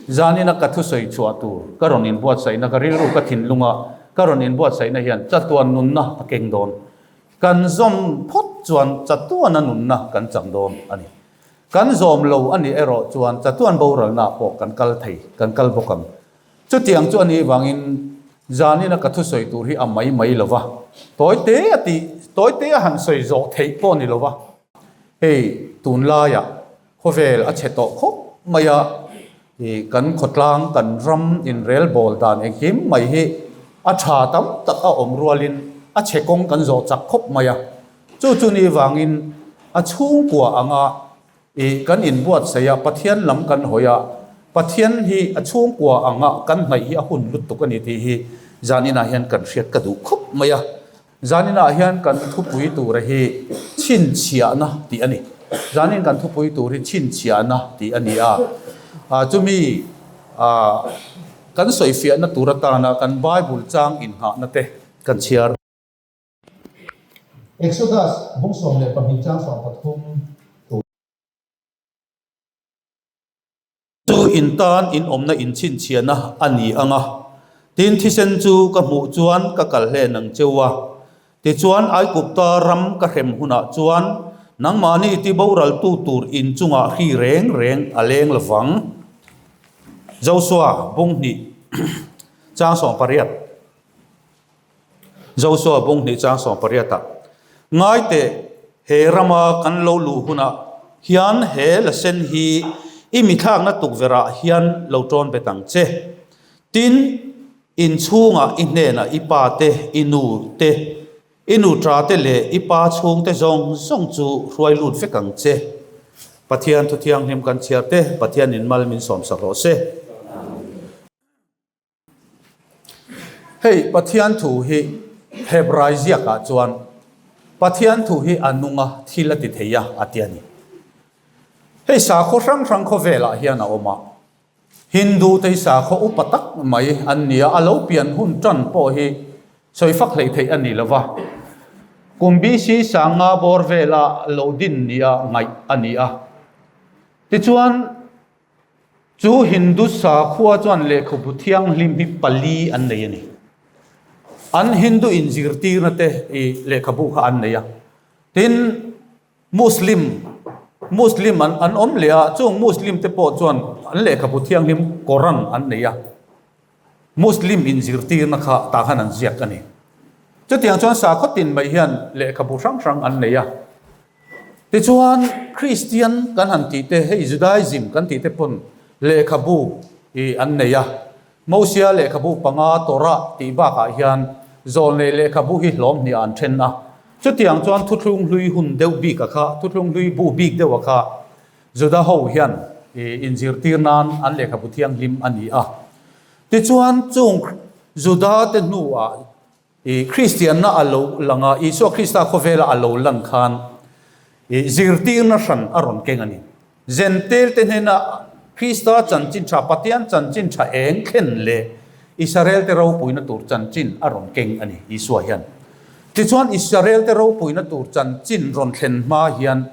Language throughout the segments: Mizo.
Zanina ka thusawi chhuah tur ka rawn inbuatsaihna, ka rilru ka thinlunga ka rawn inbuatsaihna hian chatuan nunna a keng dawn. Kan zawm phawt chuan chatuana nunna kan chang dawn a ni. Kan zawm lo a nih erawh chuan chatuan boralnaah pawh kan kal thei, kan kal bawk ang. Chutiang chu a nih vangin zanina ka thusawi tur hi a mai mai lo va, tawi te a tih, tawi te a han sawi zawh theih pawh a ni lo va. Hei tunlaiah khawvel a chhe tawh khawp mai a, ih kan khawtlang kan ram inrelbawl dan engkim mai hi a tha tam tak a awm rualin a chhe kawng kan zawh chak khawp mai a. Chu chu ni vangin a chhungkua anga ih kan inbuatsaih a, Pathian lam kan hawi a, Pathian hi a chhungkua anga kan hnaih hi a hun lutuk a ni tih hi zaninah hian kan hriat ka duh khawp mai a. Zaninah hian kan thupui tura hi chhinchhiahna tih a ni. Zanin kan thupui tur hi chhinchhiahna tih a ni a. Chumi kan sawifiahna tur atana kan Bible chang inngahna te kan chhiar. Exodus bung 12 chang 13 tur. Chu in tan in awmna in chhinchhiahna a ni ang a, tin thisen chu ka hmuh chuan ka kal hlen ang cheu a. Tichuan Aigupta ram ka hrem hunah chuan nangmahni ti boraltu tur in chungah hri reng reng a leng lovang. Josua bung hnih chang 18. Josua bung hnih chang 18 ah, Ngai teh, he rama kan lo luh hunah hian he la sen hi i mithlakna tukverhah hian lo tawn bet ang che. Tin, in chhungah i hnenah i pa te, i nu te, i nutra te leh i pa chhungte zawng zawng chu hruai lut vek ang che. Pathian Thuthianghlim kan chhiar te, Pathianin mal min sawmsak rawh se. Hei Pathian thu hi Hebrai ziakah chuan Pathian thu hi a nung a, thil a ti thei a, a ti a ni. Hei sakhaw hrang hrang khawvelah hian a awm a, Hindu te hi sakhaw upa tak mai an ni a, a lo pian hun tan pawh hi sawi fak hleih theih a ni lo va. Kum BC sanga bawr vela lo din nia ngaih a ni a. Tichuan, Chu Hindu sakhua chuan lehkhabu thianghlim hi pali an nei a ni. An Hindu inzirtirna te i lehkhabu kha an nei a. Tin, Muslim, Muslim an an awm leh a, chung Muslim te pawh chuan an lehkhabu thianghlim Koran an nei a. Muslim inzirtirna kha tah khan an ziak a ni. Chutiang chuan sakhaw tin mai hian lehkhabu hrang hrang an nei a. Tichuan Kristian kan han tih te, hei Judaism kan tih te pawn lehkhabu i an nei a. Mosia lehkhabu panga Torah tih bakah hian zawlnei lehkhabu hi hlawm hniah an then a. Chutiang chuan thuthlung hlui hun deuh bik a kha, thuthlung hlui bu bik deuh a kha Juda ho hian inzirtir nan an lehkhabu thianghlim a ni a. Tichuan chung Juda te hnuah Kristianna a lo lang a, Isua Krista khawvela a lo lan khan zirtirna hran a rawn keng a ni. Zentel te hnena Krista chanchin tha, Pathian chanchin tha eng thlen leh Israel te ropuina tur chanchin a rawn keng a ni Isua hian. Tichuan Israel te ropuina tur chanchin rawn thlen hma hian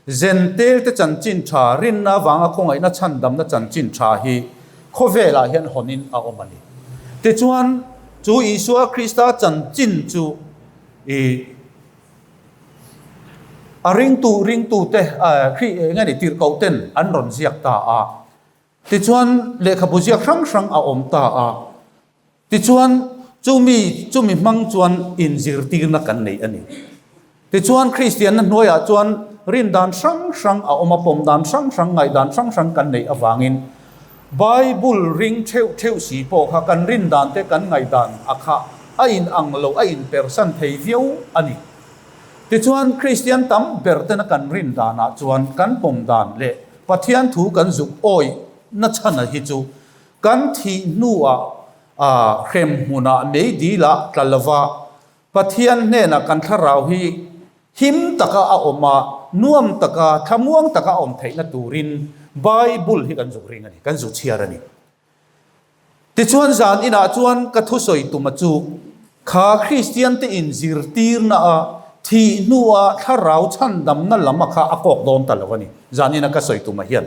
Zentel te chanchin tha, rinna avanga khawngaihna chhandamna chanchin tha hi khawvelah hian hawnin a awm a ni. Tichuan, chu Isua Krista chanchin chu i a ringtu ringtute Khrih eng nge ni tirhkohten an rawn ziak ta a. Tichuan, lehkhabu ziak hrang hrang a awm ta a. Tichuan, chumi chumi hmang chuan inzirtirna kan nei a ni. Tichuan, Kristianna hnuaiah chuan rin dan hrang hrang a awm a, pawm dan hrang hrang, ngaihdan hrang hrang kan neih avangin Bible ring theuh theuh si pawh kha kan rin dan te kan ngaihdan a kha a inang lo, a inpersan thei viau a ni. Tichuan, Kristian tam ber tena kan rin danah chuan kan pawm dan leh Pathian thu kan zuk awih na chhana hi chu Kan thih hnuah hrem hmunah mei dilah tla lova Pathian hnenah kan thlarau hi him taka a awm a, nuam taka, thlamuang taka a awm theihna turin Bible hi kan zuk ring a ni, kan zuk chhiar a ni. Tichuan zan inah chuan ka thusawi tuma chu kha Kristian te inzirtirna a thih hnua thlarau chhandamna lam a kha a kawk dawn ta lo a ni, zan ina ka sawi tuma hian.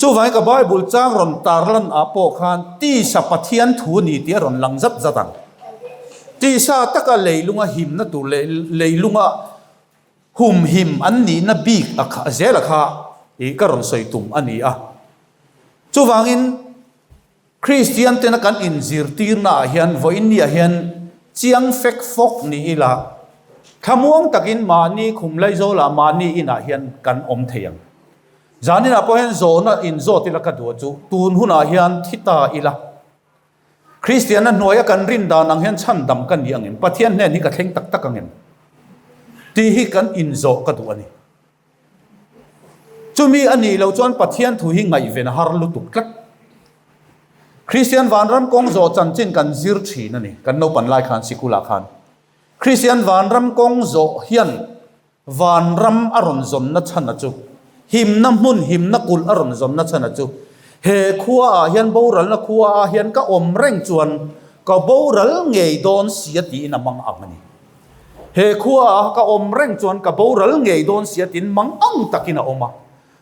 Chuvangin ka Bible chang rawn tarlan ah pawh khan tisa Pathian thu a ni tih a rawn lang zat zat ang. Tisa taka leilunga himna tur leh leilunga humhim an nihna bik a kha zela kha ih ka rawn sawi tum a ni a. Chuvangin Kristian tena kan inzirtirna ah hian vawiin ni ah hian chiang fek fawk ni ila thlamuang takin mahni khum Laizawlah mahni inah hian kan awm thei ang. Zaninah pawh hian zawhna inzawt ila ka duh chu tun hunah hian thi ta ila Kristianna hnuaia kan rin dan ang hian chhandam ka ni ang em? Pathian hnen hi ka thleng tak tak ang em? Tih hi kan inzawh ka duh a ni. Chumi a nih loh chuan Pathian thu hi ngaihven a har lutuk tlat. Kristian vanram kawng zawh chanchin kan zir thin a ni, kan naupan lai khan sikulah khan. Kristian vanram kawng zawh hian vanram a rawn zawnna chhan a chu, himna hmun, himna kulh a rawn zawnna chhan a chu, he khua ah hian boralna khua ah hian ka awm reng chuan ka boral ngei dawn si a tiin a mang ang a ni. He khua ah ka awm reng chuan ka boral ngei dawn sia tin mang ang takin a awm a.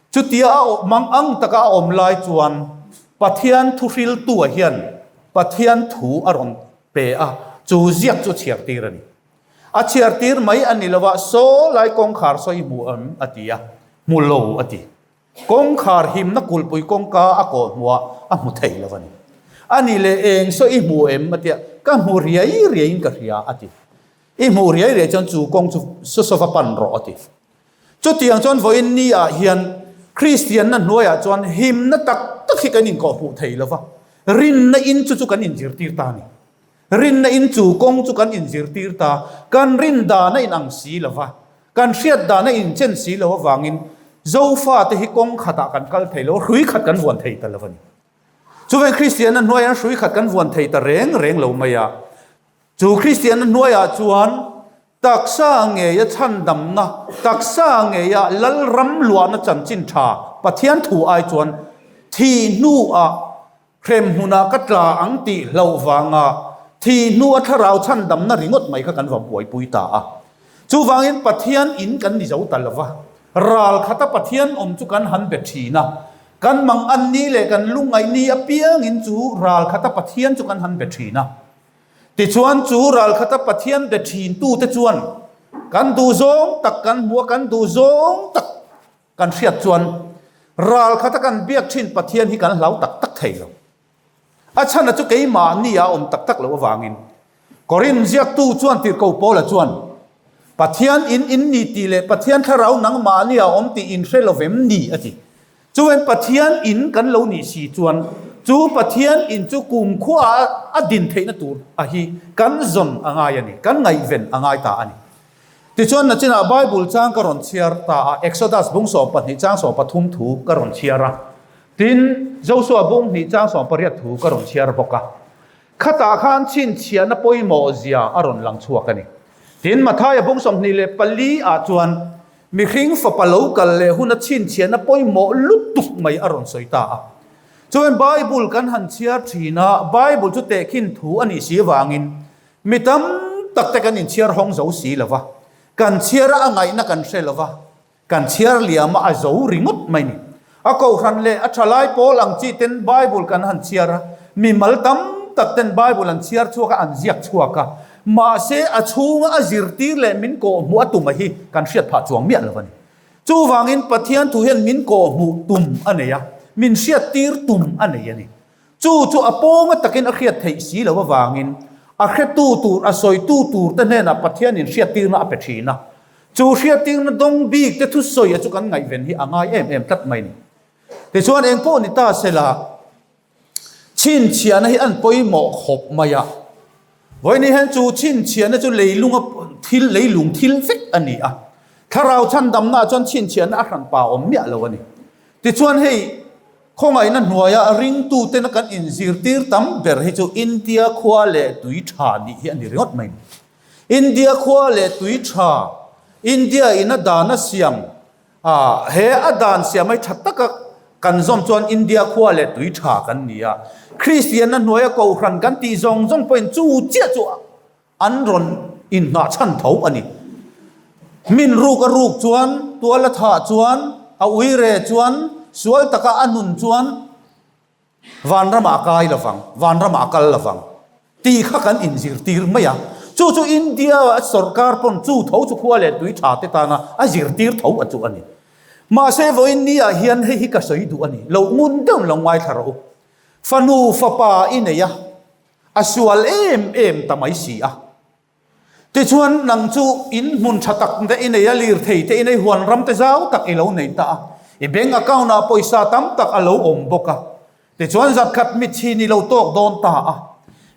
Chutia a mang ang taka a awm lai chuan Pathian thuhriltua hian Pathian thu a rawn pe a, chu ziak chu chhiar tir a ni. A chhiar tir mai a ni lo a, Saw lai kawngkhar saw i hmu em? a ti a, hmu lo a ti. Kawngkhar himna kulhpui kawngka a kawh hmuah a hmu thei lo a ni. A nih leh eng saw i hmu em? a ti a, ka hmu riai riaiin ka hria a ti. I hmuh riai riai chuan chu kawng chu saw saw va pan rawh a ti. Chutiang chuan vawiin ni ah hian Kristianna hnuaiah chuan himna tak tak hi kan inkawhhmuh thei lo va, rinna in chu chu kan inzirtir ta a ni. Rinna in chu kawng chu kan inzirtir ta, kan rin dan a inang si lo va, kan hriat dan a inchen si lo avangin Zofate hi kawng khatah kan kal thei lo, hrui khat kan vuan thei ta lo a ni. Chuvangin Kristianna hnuaiah hrui khat kan vuan thei ta reng reng lo mai a. Chu Kristianna hnuaiah chuan taksa ngeia chhandamna, taksa ngeia Lalram luahna chanchin tha Pathian thu ai chuan thih hnuah Hremhmunah ka tla ang tih hlauh vanga thi hnua thlarau chhandamna ringawt mai kha kan va buaipui ta a. Chuvangin Pathian in kan ni zo ta lo va, ral khata Pathian awm chu kan han be thin a, kan mang an ni leh kan lungngaih ni apiangin chu ral khata Pathian chu kan han be thin a. Tichuan chu ral khata Pathian be thintute chuan kan duhzawng tak kan hmu a, kan duhzawng tak Kan hriat chuan ral khata kan biak thin Pathian hi kan hlau tak tak thei lo. A chhana chu keimahni a awm tak tak loh avangin Korinth ziaktu chuan tirhko Paula chuan Pathian in in ni tih leh Pathian thlarau nangmahni a awm tih in hre lovem ni a ti. Chuan Pathian in kan lo nih si chuan chu Pathian in chu kumkhua a din theihna tur a hi kan zawn a ngai a ni, kan ngaihven a ngai ta a ni. Tichuan nachinah Bible chang ka rawn chhiar ta a, Exodus bung 12 chang 13 thu ka rawn chhiar a, tin Joshua bung hnih chang 18 thu ka rawn chhiar bawk a. Khatah khan chhinchhiahna pawimawh zia a rawn lang chhuak a ni. Tin Mathaia bung 24 ah chuan mihring fapa lo kal leh huna chhinchhiahna pawimawh lutuk mai a rawn sawi ta a. Chuan Bible kan han chhiar thin a, Bible chu tehkhin thu a nih si avangin Mi tam tak te kan inchhiar hawng zo si lo va, kan chhiar a a ngaihna kan hre lo va, kan chhiar liam a a zo ringawt mai ni. A kohhran leh a thalai pawl ang chi ten Bible kan han chhiar a, mi mal tam tak ten Bible an chhiar chhuak a, an ziak chhuak a, mahse a chhunga a zirtir leh min kawhhmuh a tum a hi kan hriat phah chuang miah lo a ni. Chuvangin Pathian thu hian min kawhhmuh tum a nei a, min hriattir tum a nei a ni. Chu chu a pawnga takin a hriat theih si loh avangin a hretu tur, a sawitu turte hnenah Pathianin hriattirna a pe thin a. Chu hriattirna dawng bikte thusawia chu kan ngaihven hi a ngai em em tlat mai ni. Tichuan eng pawh ni ta sela, chhinchhiahna hi an pawimawh khawp mai a. Vawiin hian chu chhinchhiahna chu leilunga thil, leilung thil vek a ni a. Thlarau chhandamnaah chuan chhinchhiahna a hranpa awm miah lo a ni. Tichuan hei Khawngaihna hnuaia ringtutena kan inzirtir tam ber hi chu India khua leh tui tha nih hi a ni ringawt mai. India khua leh tui tha, India in a dan a siam, he a dan siam hi tha taka kan zawm chuan India khua leh tui tha kan ni a. Kristianna hnuaia kohhran kan tih zawng zawng pawhin chu chiah chu An rawn inhnah chhan tho a ni. Min ruk a ruk chuan, tual a thah chuan, a uire chuan, Sual taka a nun chuan vanramah a kai lovang, vanramah a kal lovang tih kha kan inzirtir mai a. Chu chu India sorkar pawn chu tho chu khua leh tui tha te tana a zirtir tho a chu a ni. Mahse vawiin ni ah hian hei hi ka sawi duh a ni. Lo ngun deuh lo ngaithla rawh u. Fanu fapa i nei a, a sual em em ta mai si a. Tichuan, nang chu in hmun tha tak te i nei a, lirthei te i nei, huan ram te zau tak i lo nei ta a, i bank account ah pawisa tam tak a lo awm bawk a. Tichuan, zatkhat mitchhin i lo tawk dawn ta a.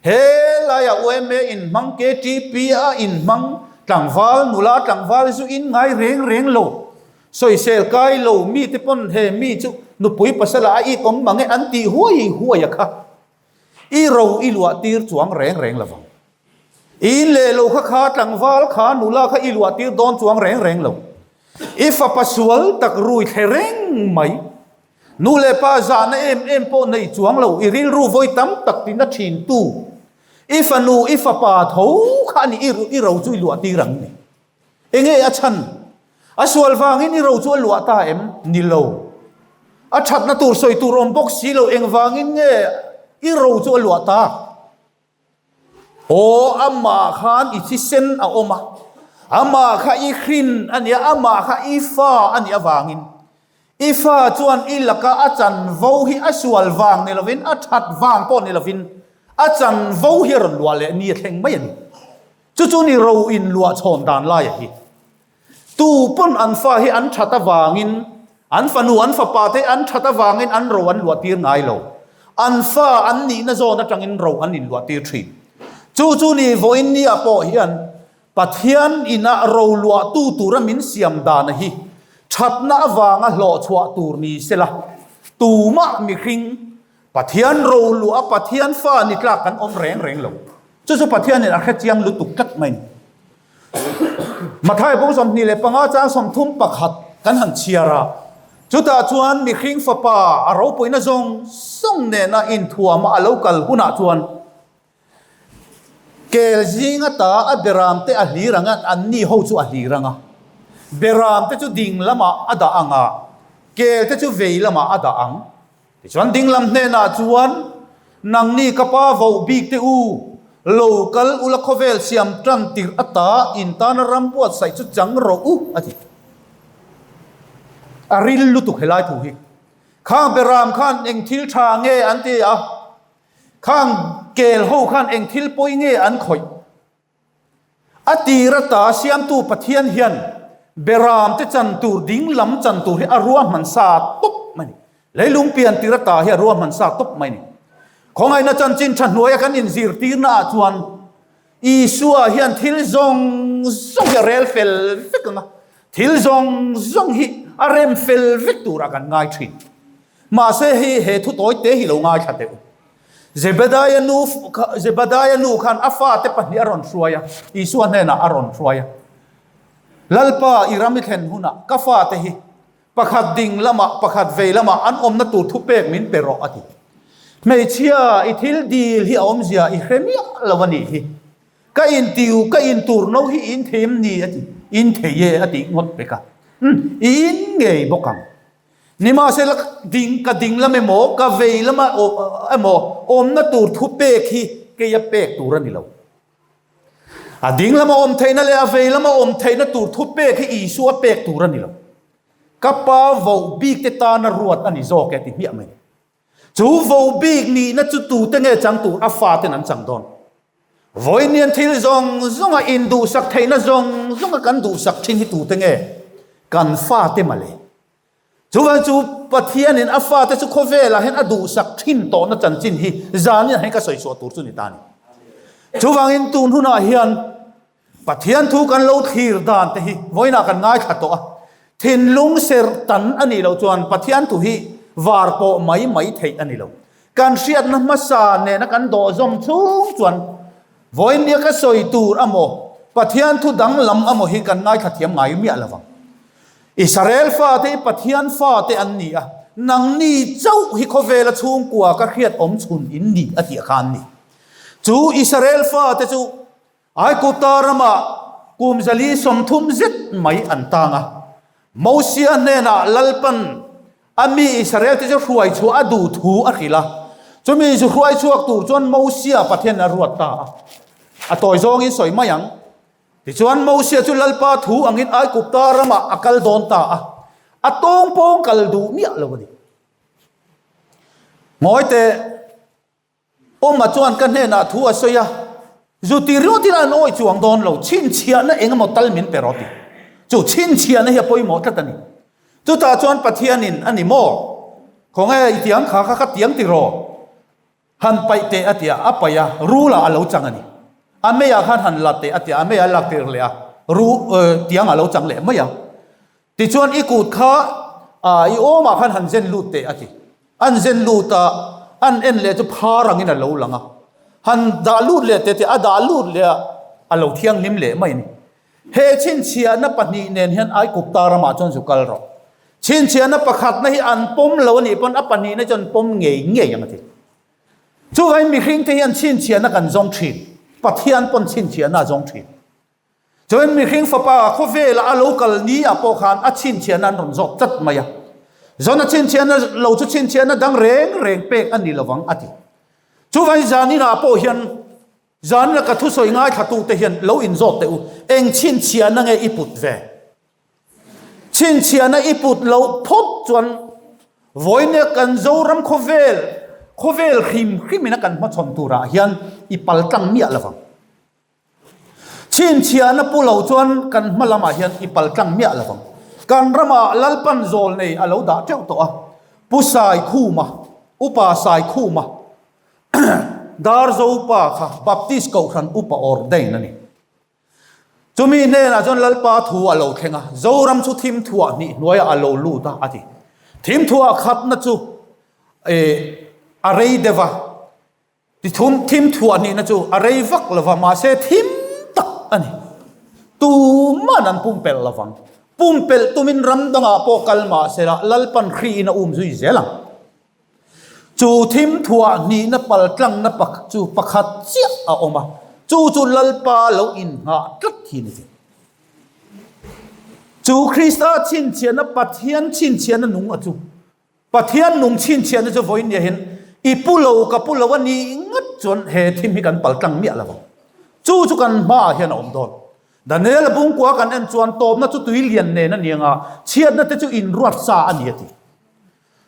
He laiah UMA inhmang, KTP a inhmang, tlangval, nula tlangval zu in ngai reng reng lo. Sawisel kai lo mite pawn he mi chu nupui pasala a it awm mang e an tih huai huai a kha. I ro i luah tir chuang reng reng lovang. I in leh lo kha kha tlangval kha nula kha i luah tir dawn chuang reng reng lo. I fapa sual tak rui thle reng mai. Nu leh pa zahna em em pawh nei chuang lo, i rilru vawi tam tak tina thin tu. I fanu i fapa tho kha a ni i ro chu i luah tir ang ni. Enge a chhan? A sual vangin i ro chu a luah ta em? Ni lo. A thatna tur sawi tur awm bawk si lo, engvangin nge i ro chu a luah ta? Aw, amah khan i thisen a awm a, amah kha i hrin a nia, amah kha i fa a nih avangin i fa chuan i laka a chanvo hi a sual vang ni lovin, a that vang pawh ni lovin a chanvo hi a rawn luah leh ni a thleng mai a ni. Chu chu ni ro in luah chhawn dan laia hi. Tu pawn an fa hi an that avangin, an fanu an fapa te an that avangin an ro an luah tir ngai lo. An fa an nihna zawn atangin ro an inluah tir thin. Chu chu ni vawiin nia pawh hian Pathian inah ro luahtu tura min siam dana hi thatna avanga hlawh chhuah tur ni sela, tumah mihring Pathian ro luah a Pathian fa ni tlak kan awm reng reng lo. Chu chu Pathianin a hre chiang lutuk tlat mai ni. Mathai bung 25 chang 31 kan han chhiar a, chutah chuan mihring fapa a ropuina zawng zawng nena inthuama a lo kal hunah chuan kel zing ata a beram te a hlir ang a, anni ho chu a hlir ang a, beram te chu ding lamah a dah ang a, kel te chu vei lamah a dah ang. Tichuan dinglam hnenah chuan, Nangni ka pa voh bik te u, lo kal ula khawvel siam tan tirh ata in tana ram buatsaih chu chang rawh u, a ti. A ril lutuk helai thu hi. Khang beram khan eng thil tha nge an ti a, khang kel ho khan eng thil pawi nge an khawih? A tir ata siamtu Pathian hian beramte chan tur ding lam chan tur hi a ruahman sa tawp mai ni. Leilung pian tir ata hi a ruahman sa tawp mai ni. Khawngaihna chanchin tha hnuaia kan inzirtirna ah chuan Isua hian thil zawng zawng hi a rel fel vek ang a, thil zawng zawng hi a rem fel vek turah kan ngai thin. Mahse hei he thu tawi te hi lo ngaithla teh u. Zebediah nu Zebediah nu khan a fate pahnih a rawn hruai a, Isua hnenah a rawn hruai a. Lalpa i ram i thlen hunah ka fate hi pakhat ding lamah pakhat vei lamah an awmna tur thupek min pe rawh a ti. Hmeichhia i thil dil hi a awmzia i hre miah lo a nih hi. Ka intiu ka intur no hi in thei em ni a ti. In thei e a tih ngawt pek a. Umm i in ngei bawk ang. Nimahsela, ding ka ding lam emaw, ka vei lama emaw awmna tur thu pek hi keia pek tur a ni lo. A ding lama awm theihna leh a vei lama awm theihna tur thu pek hi Isua pek tur a ni lo. Ka pa voh bik te tana ruat a ni zawk e ti hmiah mai. Chu voh bik nihna chu tute nge chang tur a faten an chang dawn. Vawiin thil zawng zawnga induhsak theihna zawng zawnga kan duhsak thin hi tute nge? Kan fate male. Chuvang chu Pathianin a fate chu khawvelah hian a duhsak thin tawhna chanchin hi zanin ah hian ka sawi chhuah tur chu ni ta a ni. Chuvangin tun hunah hian Pathian thu kan lo thlir dan te hi vawiinah kan ngaithla tawh a, thinlung ser tan a nih loh chuan Pathian thu hi var pawh mai mai theih a ni lo. Kan hriatna hmasa nena kan dawhzawm chhung chuan vawiinnia ka sawi tur amaw, Pathian thu danglam amaw hi kan ngaithla thiam ngai miah lo vang. Israel fate hi Pathian fate an ni a, nangni chauh hi khawvela chhungkua ka hriat awm chhun in ni a tih kha an ni. Chu Israel fate chu Aigupta ramah kum 130 zet mai an tang a. Mosia hnenah Lalpan. A mi Israelte chu hruai chhuah a duh thu a hrilh a. Chumi zu hruai chhuak tur chuan Mosia Pathian a ruat ta a. A tawi zawngin sawi mai ang. Tichuan Mosia chu Lalpa thu angin Aigupta ramah a kal dawn ta a. A tawng pawng kal duh miah lo a ni. Ngawi teh. Awma chuan ka hnenah thu a sawi a, Zu ti ringawtin an awih chuang dawn lo, chhinchhiahna eng emaw tal min pe rawh ti. Chu chhinchhiahna hi a pawimawh tlat a ni. Chutah chuan Pathianin a ni maw? Khawnge i tiang kha kha ka tiang ti rawh? Han paih teh a ti a, a paih a, rulah a lo chang a ni. A meiah khan han la teh a ti a, a meiah a lak tir leh a, ru tiang a lo chang leh mai a. Tichuan i kut kha i awmah khan han zen lut teh a ti. An zen lut a, an en leh chu phar angin a lo lang a. Han dah lut leh teh teh a dah lut leh a, a lo thianghlim leh mai a ni. He chhinchhiahna pahnih nen hian Aigupta ramah chuan zu kal rawh. Chhinchhiahna pakhatna hi an pawm lo a nih pawn a pahnihna chu an pawm ngei ngei ang a ti. Chuvangin mihringte hian chhinchhiahna kan zawng thin, Pathian pawn chhinchhiahna a zawng thin. Chuan mihring fapa khawvela a lo kal ni ah pawh khan a chhinchhiahna an rawn zawk tlat mai a. Zawn a chhinchhiahna lo chu chhinchhiahna dang reng reng pek a ni lovang a ti. Chuvangin zaninah pawh hian zanina ka thusawi ngaithlatute hian lo inzawt teh u, eng chhinchhiahna nge i put ve? Chhinchhiahna i put loh phawt chuan vawinia kan Zoram khawvel, khawvel hrim hrimin a kan hmachhawn turah hian i paltlang miah lovang. Chhinchhiahna pu lo chuan kan hma lamah hian i pal tlang miah lo vang. Kan ramah Lalpan zawl nei a lo dah teuh tawh a, Pu Saikhuma, Upa Saikhuma, Darzo pa kha Baptist Kohhran Upa ordain a ni. Chumi hnenah chuan Lalpa thu a lo thleng a, Zoram chu thim thuah hnih hnuaiah a lo lut a, a ti. Thim thuah khatna chu a rei deuh a. Tithum thim thuah nihna chu a rei vak lo va, mahse thim tak a ni. Tuman an pumpelh lo vang. Pumpelh tumin ram dangah pawh kal mah sela Lalpan hriin a um zui zel ang. Chu thim thuah nihna pal tlangna pak chu pakhat chiah a awm a, chu chu Lalpa lo innghah tlat hi a ni thei. Chu Krista chhinchhiahna Pathian chhinchhiahna nung a chu. Pathian nung chhinchhiahna chu vawiin nia hian i pu lo ka pu lo a nih ngat chuan he thim hi kan pal tlang miah lo ang. Chu chu kan hmaah hian a awm dawn. Daniel bungkua kan en chuan tawpna chu tui lian nen a ni ang a, chhiatna te chu inruat sa a ni a ti.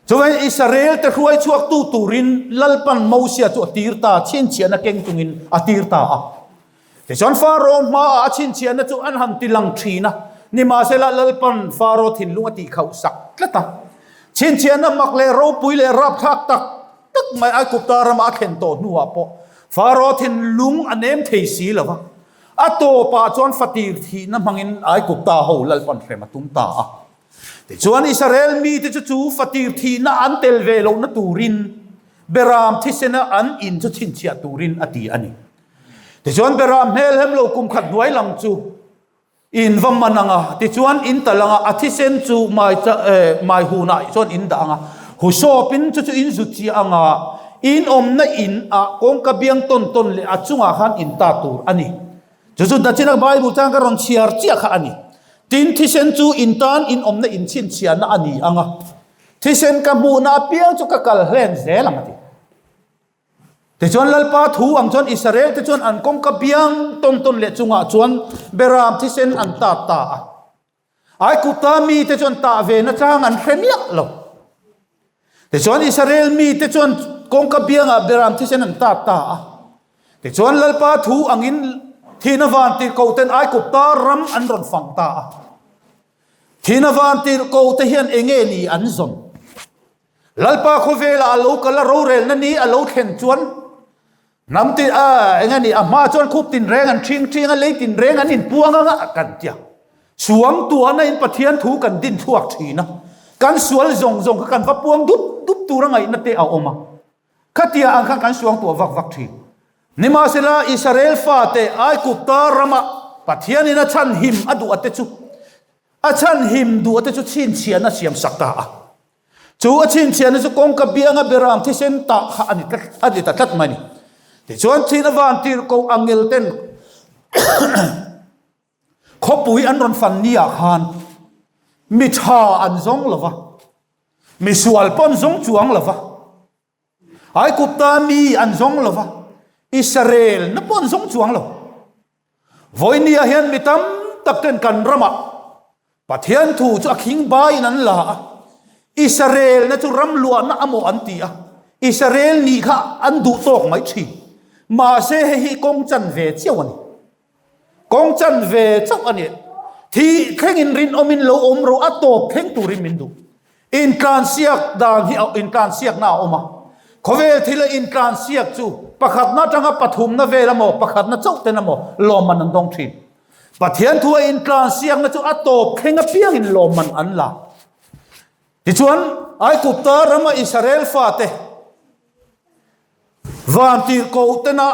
Chuvangin Israel te hruai chhuaktu turin Lalpan Mosia chu a tir ta, chhinchhiahna keng chungin a tir ta a. Tichuan Faro hmaah a chhinchhiahna chu an han ti lang thin a, nimahsela Lalpan Faro thinlung a tihkhauh sak tlat a. Chhinchhiahna mak leh ropui leh rapthlak tak tak mai Aigupta rama a thlen tawh hnuah pawh Faro thinlung a nem thei si lo va, a tawpah chuan fatir thihna hmangin Aigupta ho Lalpan hrem a tum ta a. Tichuan Israel mite chu chu fatir thihna an tel ve lohna turin Beram thisena an in chu chhinchhiah turin a ti a ni. Tichuan Beram hmel hem lo kum khat hnuai lam chu in va man ang a, tichuan in tal ang a, a thisen chu mai cha eh mai hunah chuan in dah ang a, husawpin chu chu in zut chiah ang a, in awmna in ah kawngka biang tawn tawn leh a chungah khan in ta tur a ni. Chu chu Dachina Bible chang ka rawn chhiar chiah kha a ni. Tin, thisen chu in tan in awmna in chhinchhiahna a ni ang a, thisen ka hmuhna apiang chu ka kal hlen zel ang a ti. Tichuan Lalpa thu ang chuan Israel te chuan an kawngka biang tawn tawn leh chungah chuan Beram thisen an tat ta a. Aigupta mite chuan tah ve na chang an hre miah lo. Tichuan Israel mite chuan kawngka biangah Beram thisen an tat ta a. Tichuan Lalpa thu angin thihna vantirhkohten Aigupta ram an rawn fang ta a. Thihna vantirhkohte hian enge ni an zawn? Lalpa khawvela a lo kal a rorelna ni a lo thlen chuan hnam tin a eng a ni a hma chuan khup tin reng an ṭhing ṭhing a lei tin reng an inpuang anga kan tia suang tuahna in Pathian thu kan din chhuak ṭhin a kan sual zawng zawng kha kan va puang dup dup tur a ngaihna te a awm a khatia ang khan kan suang tuah vak vak ṭhin nimahsela Israel fate Aigupta rama Pathianin a chhanhim a duh ate chu a chhanhim duh ate chu chhinchhiahna siam sak ta a Chu a chhinchhiahna chu kawngka bianga Beram thisen tah kha a ni tlat a ni ta tlat mai a ni. Tichuan thihna van tirhkoh angel ten khawpui an rawn fan ni ah khan mi tha an zawng lo va. Misual pawh an zawng chuang lo va, Aigupta mi an zawng lo va, Israel na pawh an zawng chuang lo. Vawinia hian mi tam tak ten kan ramah Pathian thu chu a khing baiin an la a, Israel na chu ram luahna amaw an ti a, Israel nih kha an duh tawk mai thin. Mahse hei hi kawng chan ve chiau a ni. Kawng chan ve chauh a ni. Thih thlengin rinawmin lo awm rawh a tawp thleng turin min duh. Intlansiak dan hi intlansiakna a awm a. Khawvel thila intlansiak chu pakhatna atanga pathumna vel amaw pakhatna chauh ten amaw lawmman an dawng thin. Pathian thua intlansiakna chu a tawp thleng apiangin lawmman an la. Tichuan, Aigupta rama Israel fate vantirhkoh tena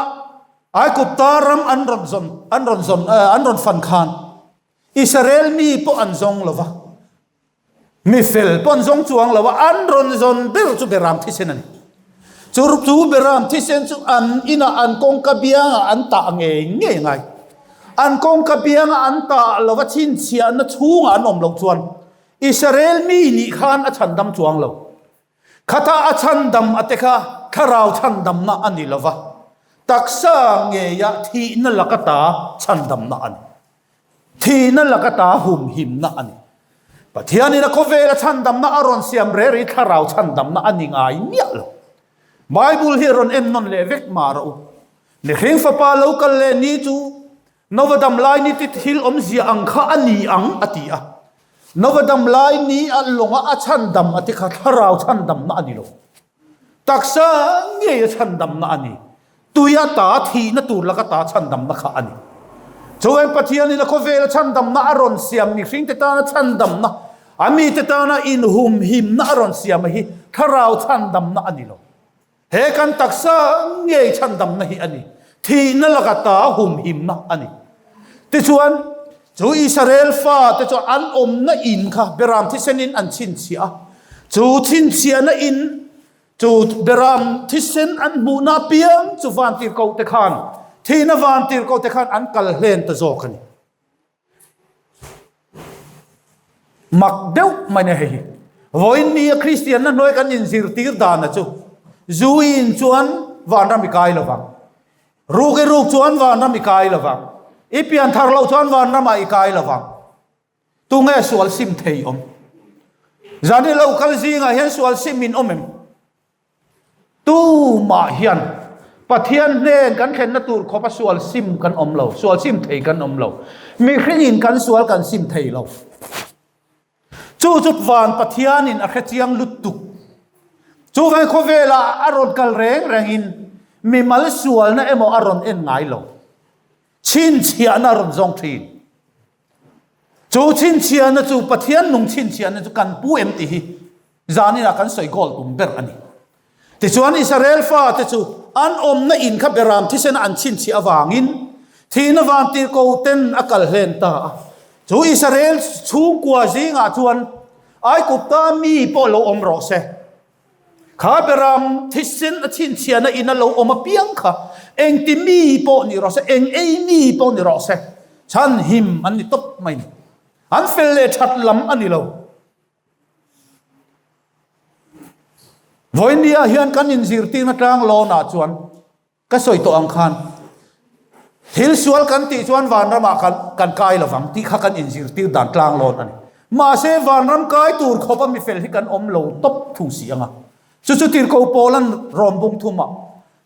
Aigupta ram an rawn zawn an rawn zawn an rawn fan khan Israel mi pawh an zawng lo va. Mi fel pawh an zawng chuang lo a, an rawn zawn ber chu Beram thisen a ni. Chu chu Beram thisen chu an inah an kawngka biangah an tah ngei ngei ngai. An kawngka bianga an tah lo va chhinchhiahna chhungah an awm loh chuan Israel mi nih khan a chhandam chuang lo. Khata a chhandam a te kha thlarau chhandamna a ni lo va, taksa ngeia thihna laka ta chhandamna a ni. Thihna laka ta humhimna a ni. Pathianin a khawvela chhandamna a rawn siam reh rih thlarau chhandamna a ni ngai miah lo. Bible hi rawn en nawn leh vek mah rawh u. Mihring fapa lo kal leh ni chu Nova dam lai ni ti thil awmzia ang kha a ni ang a ti a. Nova dam lai ni a lawnga a chhandam a ti kha thlarau chhandamna a ni lo. Taksa ngei a chhandamna a ni. Tui a ta thihna tur laka ta chhandamna kha a ni. Chuan Pathianin a khawvela chhandamna a rawn siam mihringte tana chhandamna, a mite tana inhumhimna a rawn siam a hi thlarau chhandamna a ni lo. He kan taksa ngei chhandamna hi a ni. Thihna laka ta humhimna a ni. Tichuan, chu Israel fate chu an awmna in kha Beram thisenin an chhinchhiah a. Chu chhinchhiahna in Chu Beram thisen an hmuhna apiang chu vantirhkohte khan, thihna vantirhkohte khan an kal hlen ta zawk a ni. Mak deuh mai na hei hi. Vawiin ni a Kristianna hnuai kan inzirtir dana chu zu i in chuan vanram i kai lovang. Ruk i ruk chuan vanram i kai lovang. I pianthar loh chuan vanramah i kai lovang. Tunge sual sim thei awm? Zan i lo kal zingah hian sual sim in awm em? Tumah hian Pathian hnen kan thlenna tur khawpa sual sim kan awm lo, sual sim thei kan awm lo. Mihringin kan sual kan sim thei lo. Chu chu van Pathianin a hrechiang lutuk. Chuvang khawvelah a rawn kal reng rengin mimal sualna emaw a rawn en ngai lo. Chhinchhiahna a rawn zawng thin. Chu chhinchhiahna chu Pathian nung chhinchhiahna chu kan pu em tih hi zaninah kan sawi goal tum ber a ni. Tichuan Israel fate chu an awmna in kha Beram thisena an chhinchhiah avangin thihna vantirhko ten a kal hlen ta a. Chu Israel chhungkua zingah chuan Aigupta mi pawh lo awm rawh se. Kha Beram thisen a chhinchhiahna in a lo awm apiang kha engti mi pawh ni rawh se, eng ei mi pawh ni rawh se, chhan him an ni tawp mai ni. An fel leh that lam a ni lo. Vawinia hian kan inzirtirna tlang lawnah chuan Ka sawi tawh ang khan, thil sual kan tih chuan vanramah kan kan kai lovang tih kha kan inzirtir dan tlang lawn a ni. Mahse, vanram kai tur khawpa mi fel hi kan awm lo tawp thung si ang a. Chu chu tirhkoh Paula'n rawn bung thum a,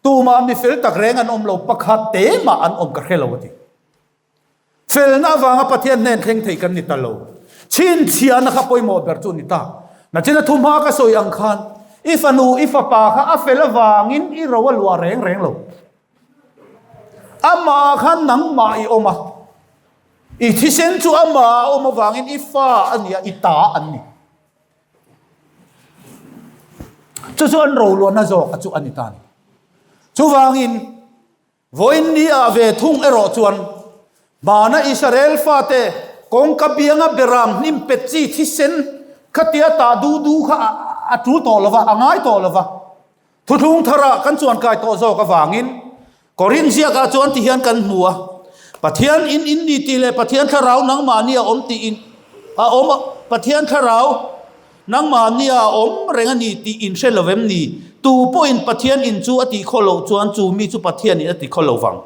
Tumah mi fel tak reng an awm lo, pakhat te mah an awm ka hre lo a ti. Felna avanga Pathian hnen thleng thei kan ni ta lo. Chhinchhiahna kha pawimawh ber chu a ni ta. Nachina thuhma ka sawi ang khan i fanu, i fapa kha a fel avangin i ro a luah reng reng lo. Amah khan nangmah i awm a, i thisen chu amah a awm avangin i fa a ni a, i ta an ni. Chu chu an roluahna zawk a chu a ni ta a ni. Chuvangin Vawiin ni ah ve thung erawh chuan hmana Israel fate kawngka bianga beram hnim pet chi thisen khatia tah du du kha a tul tawh lo va, a ngai tawh lo va. Thuthlung tharah kan chuan kai tawh zawk avangin Korinth ziakah chuan ti hian kan hmu a, Pathian in in ni tih leh Pathian thlarau nangmahni a awm tiin a awm a, Pathian thlarau. Nangmahnia a awm reng a ni tih in hre lo em ni? Tu pawhin Pathian in chu a tih khaw loh chuan chu mi chu Pathianin a ti khaw lo vang.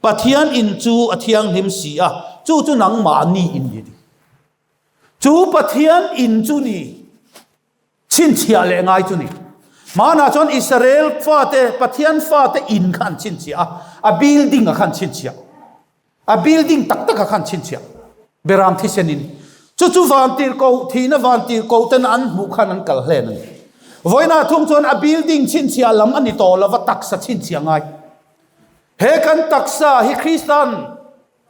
Pathian in chu a thianghlim si a, chu chu nangmahni in ni a ti. Chu Pathian in chu ni chhinchhiah leh ngai chu ni. Hmanah chuan Israel fate, Pathian fate in kha an chhinchhiah a, a building a kha an chhinchhiah. A building tak tak a kha an chhinchhiah. Beram thisen in. Chu chu vantirhkoh, thihna vantirhkoh ten an hmuh khan an kal hlen a ni. Vawiinah thung chuan a building chhinchhiah lam a ni tawh lo va, taksa chhinchhiah ngai. He kan taksa hi Krista'n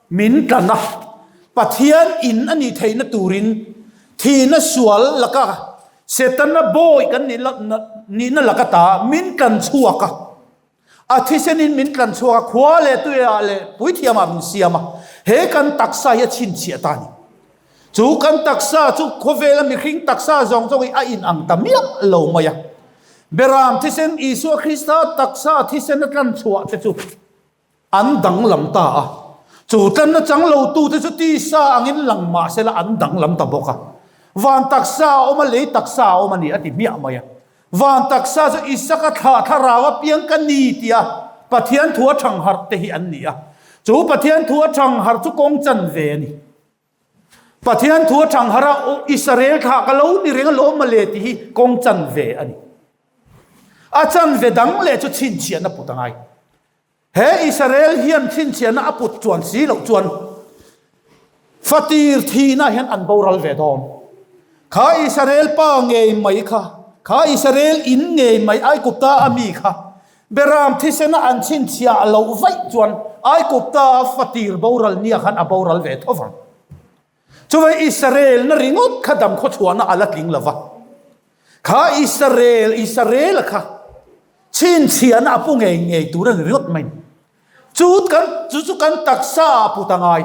Min tlan a, Pathian in a nih theihna turin thihna sual laka Setana bawi kan nihna laka ta min tlan chhuak a. A thisenin min tlan chhuak a, khua leh tuiah leh puithiamah min siam a, he kan taksa hi a chhinchhiah ta a ni. Chu kan taksa chu khawvela mihring taksa zawng zawng hi a inang ta miah lo mai a. Beram thisen Isua Krista taksa thisen a tlan chhuah te chu An danglam ta a, chu tlanna chang lotute chu tisa angin lang mah sela an danglam ta bawk a. Van taksa a awm a, lei taksa a awm a ni a ti hmiah mai a. Van taksa chu Isaka thlah thlarau a piang ka ni tia Pathian thu a thangharh te hi an ni a. Chu Pathian thu a thangharh chu kawng chan ve a ni. Pathian thu a thangharh a, Israel thlah ka lo ni reng alawm mawle tih hi kawng chan ve a ni. A chanve dang leh chu chhinchhiahna put a ngai. He Israel hian chhinchhiahna a put chuan si loh chuan fatir thihna hian an boral ve dawn. Kha Israel pa ngei mai kha, kha Israel in ngei mai Aigupta a mi kha Beram thisena an chhinchhiah loh vaih chuan Aigupta fatir boral nia khan a boral ve tho vang. Chuvai Israel na ringawt kha dam khawchhuahna a la tling lo va. Kha Israel, Israel kha chhinchhiahna a pu ngei ngei tur a ni ringawt mai. Chu kan, chu chu kan taksa ah put a ngai.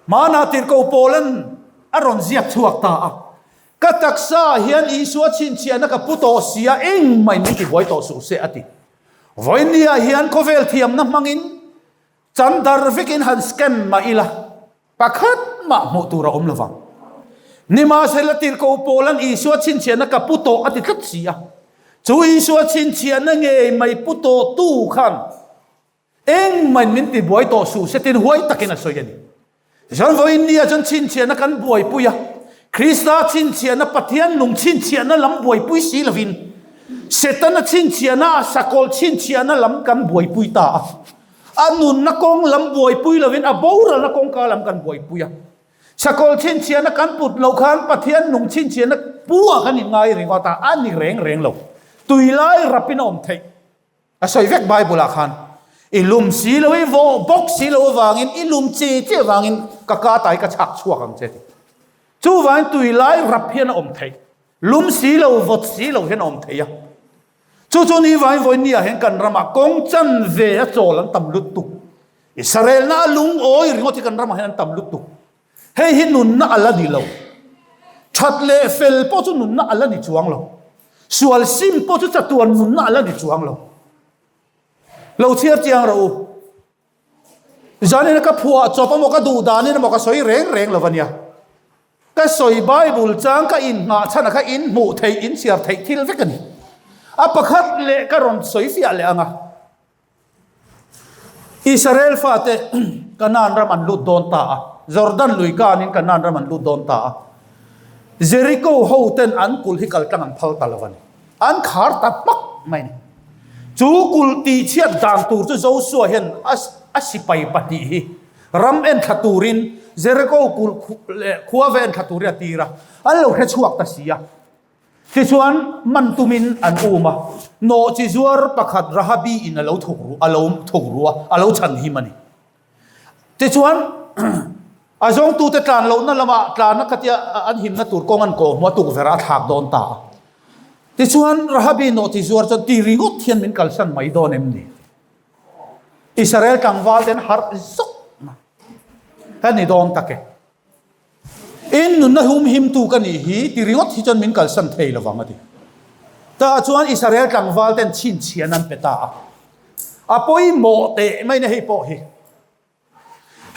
Hmanah tirhkoh Paulan a rawn ziak chhuak ta a. Ka taksa ah hian Isua chhinchhiahna ka pu tawh si a, engmah in min tibuai tawh suh se a ti. Vawiinni ah hian khawvel thiamna hmangin chandar vekin han scan mah ila, Pakhat mah hmuh tur a awm lo vang. Nimahsela tirhkoh Paulan Isua chhinchhiahna ka pu tawh a ti tlat si a. Chu Isua chhinchhiahna ngei mai pu tawh tu khan engmahin min tibuai tawh suh se tiin huai takin a sawi a ni. Tichuan vawiin nia chuan chhinchhiahna kan buaipui a, Krista chhinchhiahna Pathian nung chhinchhiahna lam buaipui si lovin Setana chhinchhiahna sakawlh chhinchhiahna lam kan buaipui ta a. A nunna kawng lam buaipui lovin a boralna kawngka lam kan buaipui a. Sakawlh chhinchhiahna kan put loh khan Pathian nung chhinchhiahna pu ah kan inngai ringawt a, a ni reng reng lo. Tui lai rapin a awm theih. A sawi vek Bible ah khan. I lum si lo, i vawh bawk si lo avangin, i lum che che avangin ka ka tai ka chhak chhuak ang che ti. Chuvangin tui lai rap hian a awm theih. Lum si lo, vawt si lo hian a awm theih a. Chu chu ni vain vawi nia hian kan ramah kawng chanve a chawl an tam lutuk. Israelna a lungawi ringawt hi kan ramah hian an tam lutuk. Hei hi nunna a la ni lo. That leh fel pawh chu nunna a la ni chuang lo. Sual sim pawh chu chatuan nunna a la ni chuang lo. Lo chhiar chiang rawh u. Zanin ka phuah chawp emaw ka duh danin emaw ka sawi reng reng lo ania. Ka sawi Bible chang ka inngah chhan a kha in hmuh theih in chhiar theih thil vek a ni. A pakhat leh ka rawn sawi fiah leh ang a. Israel fate Kanaan ram an lut dawn ta a. Jordan lui kanin Kanaan ram an lut dawn ta a. Jericho ho ten an kulh hi kal tlang an phal ta lo a ni. An khar ta hmak mai a ni. Chu kulh tihchhiat dan tur chu Joshua hian a sipai pahnih hi ram enthla turin Jericho kulh leh khua ve enthla turin a tir a, an lo hre chhuak ta si a. Tichuan man tumin an um a, nawhchi zuar pakhat Rahabi in a lo thuk ru, a lo thuk ru a, a lo chhan him a ni. Tichuan a zawngtute tlan lohna lamah tlanna khatia an himna tur kawng an kawh hmu a, tukverh a thlak dawn ta a. Tichuan Rahabi nawhchi zuar chuan ti ringawt hian min kalsan mai dawn em ni? Israel tlangval ten harh zawk ka ni dawn tak e. In nunna hum himtu ka nih hi ti ringawt hi chuan min kalsan thei lovang a ti. Tah chuan Israel tlangval ten chhinchhian an pe ta a. A pawimawh teh mai na hei pawh hi.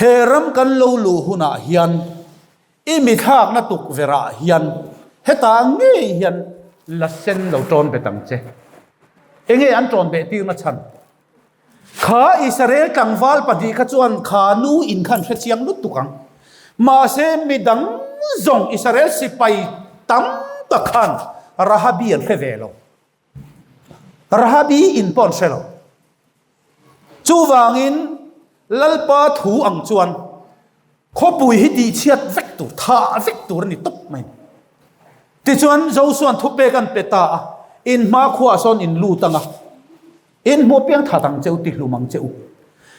He ram kan lo luh hunah hian i mithlakna tukverhah hian. Hetah ngei hian la sen lo ṭawn bet ang che. Enge an ṭawn beh tirna chhan? Kha Israel tlangval pahnih kha chuan kha nu in khan hre chiang lutuk ang. Mahse midang zawng Israel sipai tam tak khan Rahabi an hre ve lo. Rahabi in pawh an hre lo. Chuvangin Lalpa thu ang chuan khawpui hi tihchhiat vek tur, thah vek tur a ni tawp mai. Tichuan Josua'n thupek an pe ta a, In hmakhuaah sawn in lut ang a, in hmuh piang that ang che u, tihlum ang che u.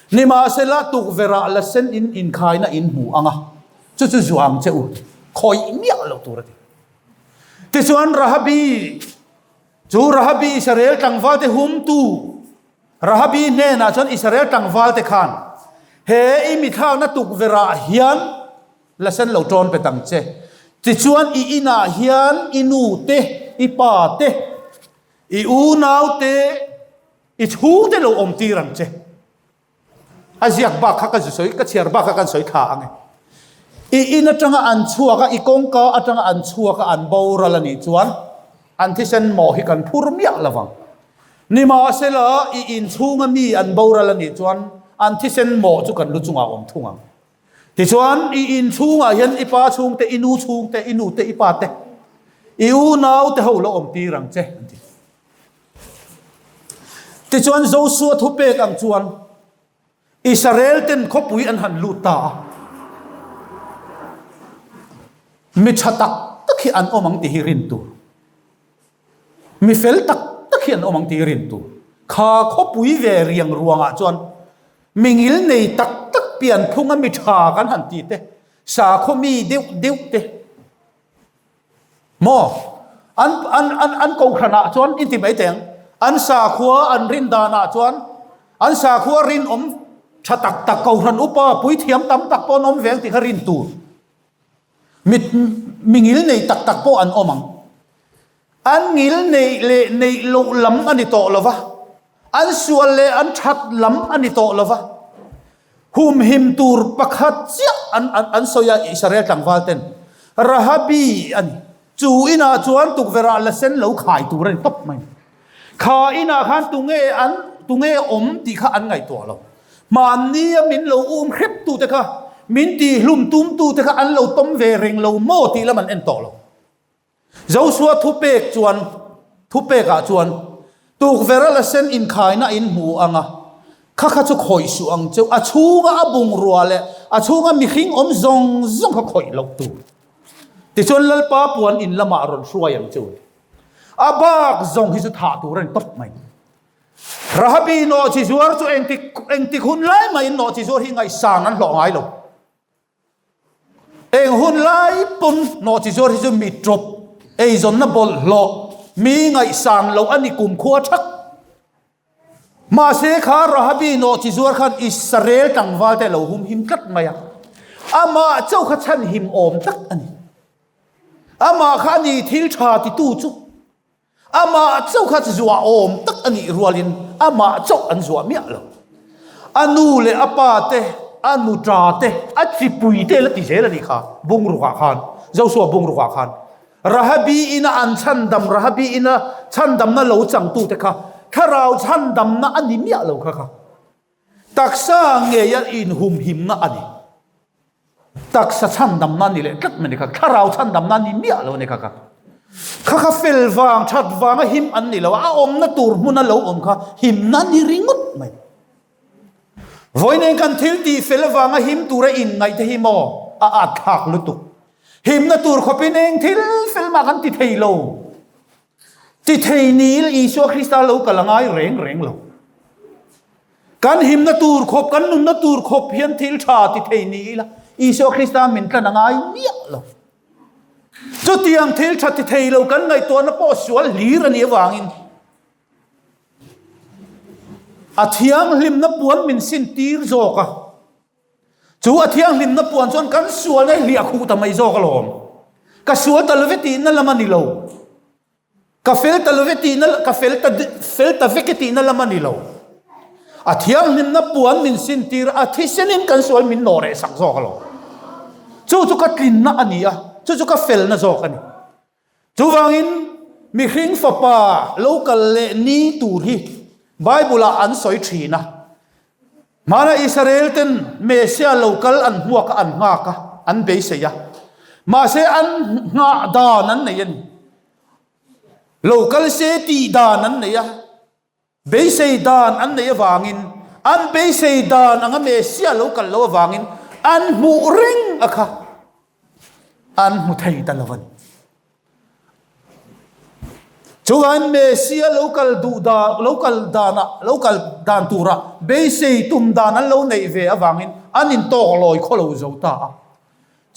Nimahsela tukverhah la sen in inkhaina in hmu ang a, chu chu zuah ang che u, khawih miah lo tur a ti. Tichuan Rahabi chu Rahabi Israel tlangvalte humtu Rahabi hnenah chuan Israel tlangvalte khan, He i mithlakna tukverhah hian la sen lo ṭawn pet ang che. Tichuan i inah hian i nu te, i pa te, i unau te, i chhungte lo awm tir ang che. A ziak bak kha ka zu sawi, ka chhiar bak kha kan sawi thla ang e. I in atanga an chhuak a, i kawngka atanga an chhuak a, an boral a nih chuan an thisen mawh hi kan phur miah lo vang. Nimahsela, i in chhunga mi an boral a nih chuan an thisen mawh chu kan lu chungah a awm thung ang. Tichuan, i in chhungah hian i pa chhungte, i nu chhungte, i nute, i pate, i unaute ho lo awm tir ang che, an ti. Tichuan, Josua thupek ang chuan Israel ten khawpui an han lut ta a. Mi tha tak tak hi an awm ang tih hi rin tur. Mi fel tak tak hi an awm ang tih hi rin tur. Kha khawpui ve riang ruangah chuan mi ngil nei tak tak pianphunga mi tha kan han tih te, sakhaw mi deuh deuh te, Maw? An, an, an, an kohhranah chuan i ti mai teh ang. An sakhua an rin danah chuan an sakhua rinawm tha tak tak kohhran upa puithiam tam tak pawh an awm ve ang tih kha rin tur. Mit, mi ngil nei tak tak pawh an awm ang. An ngil neih leh neih loh lam a ni tawh lo va, an sual leh an that lam a ni tawh lo va. Humhim tur pakhat chiah an an sawi a, Israel tlangval ten Rahabi a ni. Chu inah chuan tukverhah la sen lo khai tur a ni tawp mai. Kha inah khan tunge an tunge awm tih kha an ngaihtuah lo. Hmannia min lo um hrep tute kha, min tihhlum tum tute kha an lo tawm ve reng lo maw tih lam an en tawh lo. Joshua thupek chuan thupekah chuan tukverh a la sen inkhaina in hmu ang a, kha kha chu khawih suh ang cheu, a chhunga a bungrua leh a chhunga mihring awm zawng zawng kha khawih loh tur. Tichuan Lalpa puan in lamah rawn hruai ang cheu. A bak zawng hi chu thah tur a ni tawp mai. Rahabi nawhchi zuar chu engtik engtik hun lai mahin nawhchi zuar hi ngaihsan an hlawh ngai lo. Eng hun lai pawn nawhchi zuar hi chu mi tawp, eizawnna bawlhhlawh, mi ngaihsan loh a ni kumkhua thak. Mahse kha Rahabi nawhchi zuar khan Israel tlangval te a lo humhim tlat mai a, amah chauh kha chhanhim awm tak a ni. Amah kha a ni thil tha titu chu. Amah chauh kha zuah awm tak a nih rualin amah chauh an zuah miah lo. A nu leh a pa te, a nuṭa te, a chipui te la ti zel a nih kha, bungrukah khan, Joshua bungrukah khan. Rahabi ina an chhandam, Rahabi ina chhandamna lo changtute kha thlarau chhandamna a ni miah lo kha kha. Taksa ngeia inhumhimna a ni. Taksa chhandamna a ni leh tlat mai a ni kha. Thlarau chhandamna a ni miah lo a ni kha kha. Kha kha fel vang, that vanga him an ni lo a, a awmna tur hmuna lo awm kha himna a ni ringawt mai. Vawiin kan thil tih fel avanga him tura inngaih te hi maw a at thlak lutuk. Himna tur khawpin eng thil fel mah kan ti thei lo. Ti thei nil Isua Krista lo kal a ngai reng reng lo. Kan himna tur khawp, kan nunna tur khawp hian thil tha ti thei ni ila, Isua Krista min tlan a ngai miah lo. Chutiang thil tha ti thei lo kan ngaihtuahna pawh sual hlir a nih avangin a thianghlimna puan min sin tir zawk a. Chu a thianghlimna puan chuan kan sualna hi hliah khuh ta mai zawk alawm. Ka sual ta love tihna lam a ni lo. Ka fel ta love tihna, ka fel ta fel ta vek e tihna lam a ni lo. A thianghlimna puan min sintir a, thisenin kan sual min nawh reh sak zawk alawm. Chu chu ka tlinna a ni a, chu chu ka felna zawk a ni. Chuvangin, mihring fapa lo kal leh ni tur hi Bible-ah an sawi thin a. Hmana Israel ten Messiah lo kal an hmuak a, an nghak a, an beisei a. Mahse an nghah dan an nei a ni. Lo kal se tih dan an nei a. Beisei dan an neih avangin, an beisei dan anga Messiah lo kal lo avangin an hmuh reng a kha an hmu thei ta lo a ni. Chuvangin Messiah lo kal duh dan, lo kal danah, lo kal dan tura beisei tum dan an lo neih ve avangin an intawk lawi khaw lo zo ta a.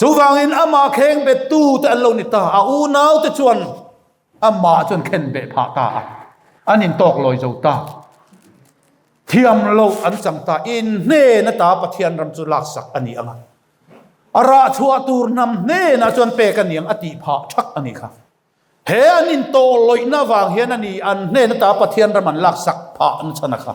Chuvangin amah kheng bettu te an lo ni ta. A unaute chuan Amah chuan khen beh phah ta a, an intawk lawi zo ta. Thiam loh an chang ta, in hnen ata Pathian ram chu laksak a ni ang a, a rah chhuah tur hnam hnenah chuan pek a ni ang a tih phah thak a ni kha. He an intawh lawihna avang hian a ni an hnen ata Pathian ram an laksak phah nachhan a kha.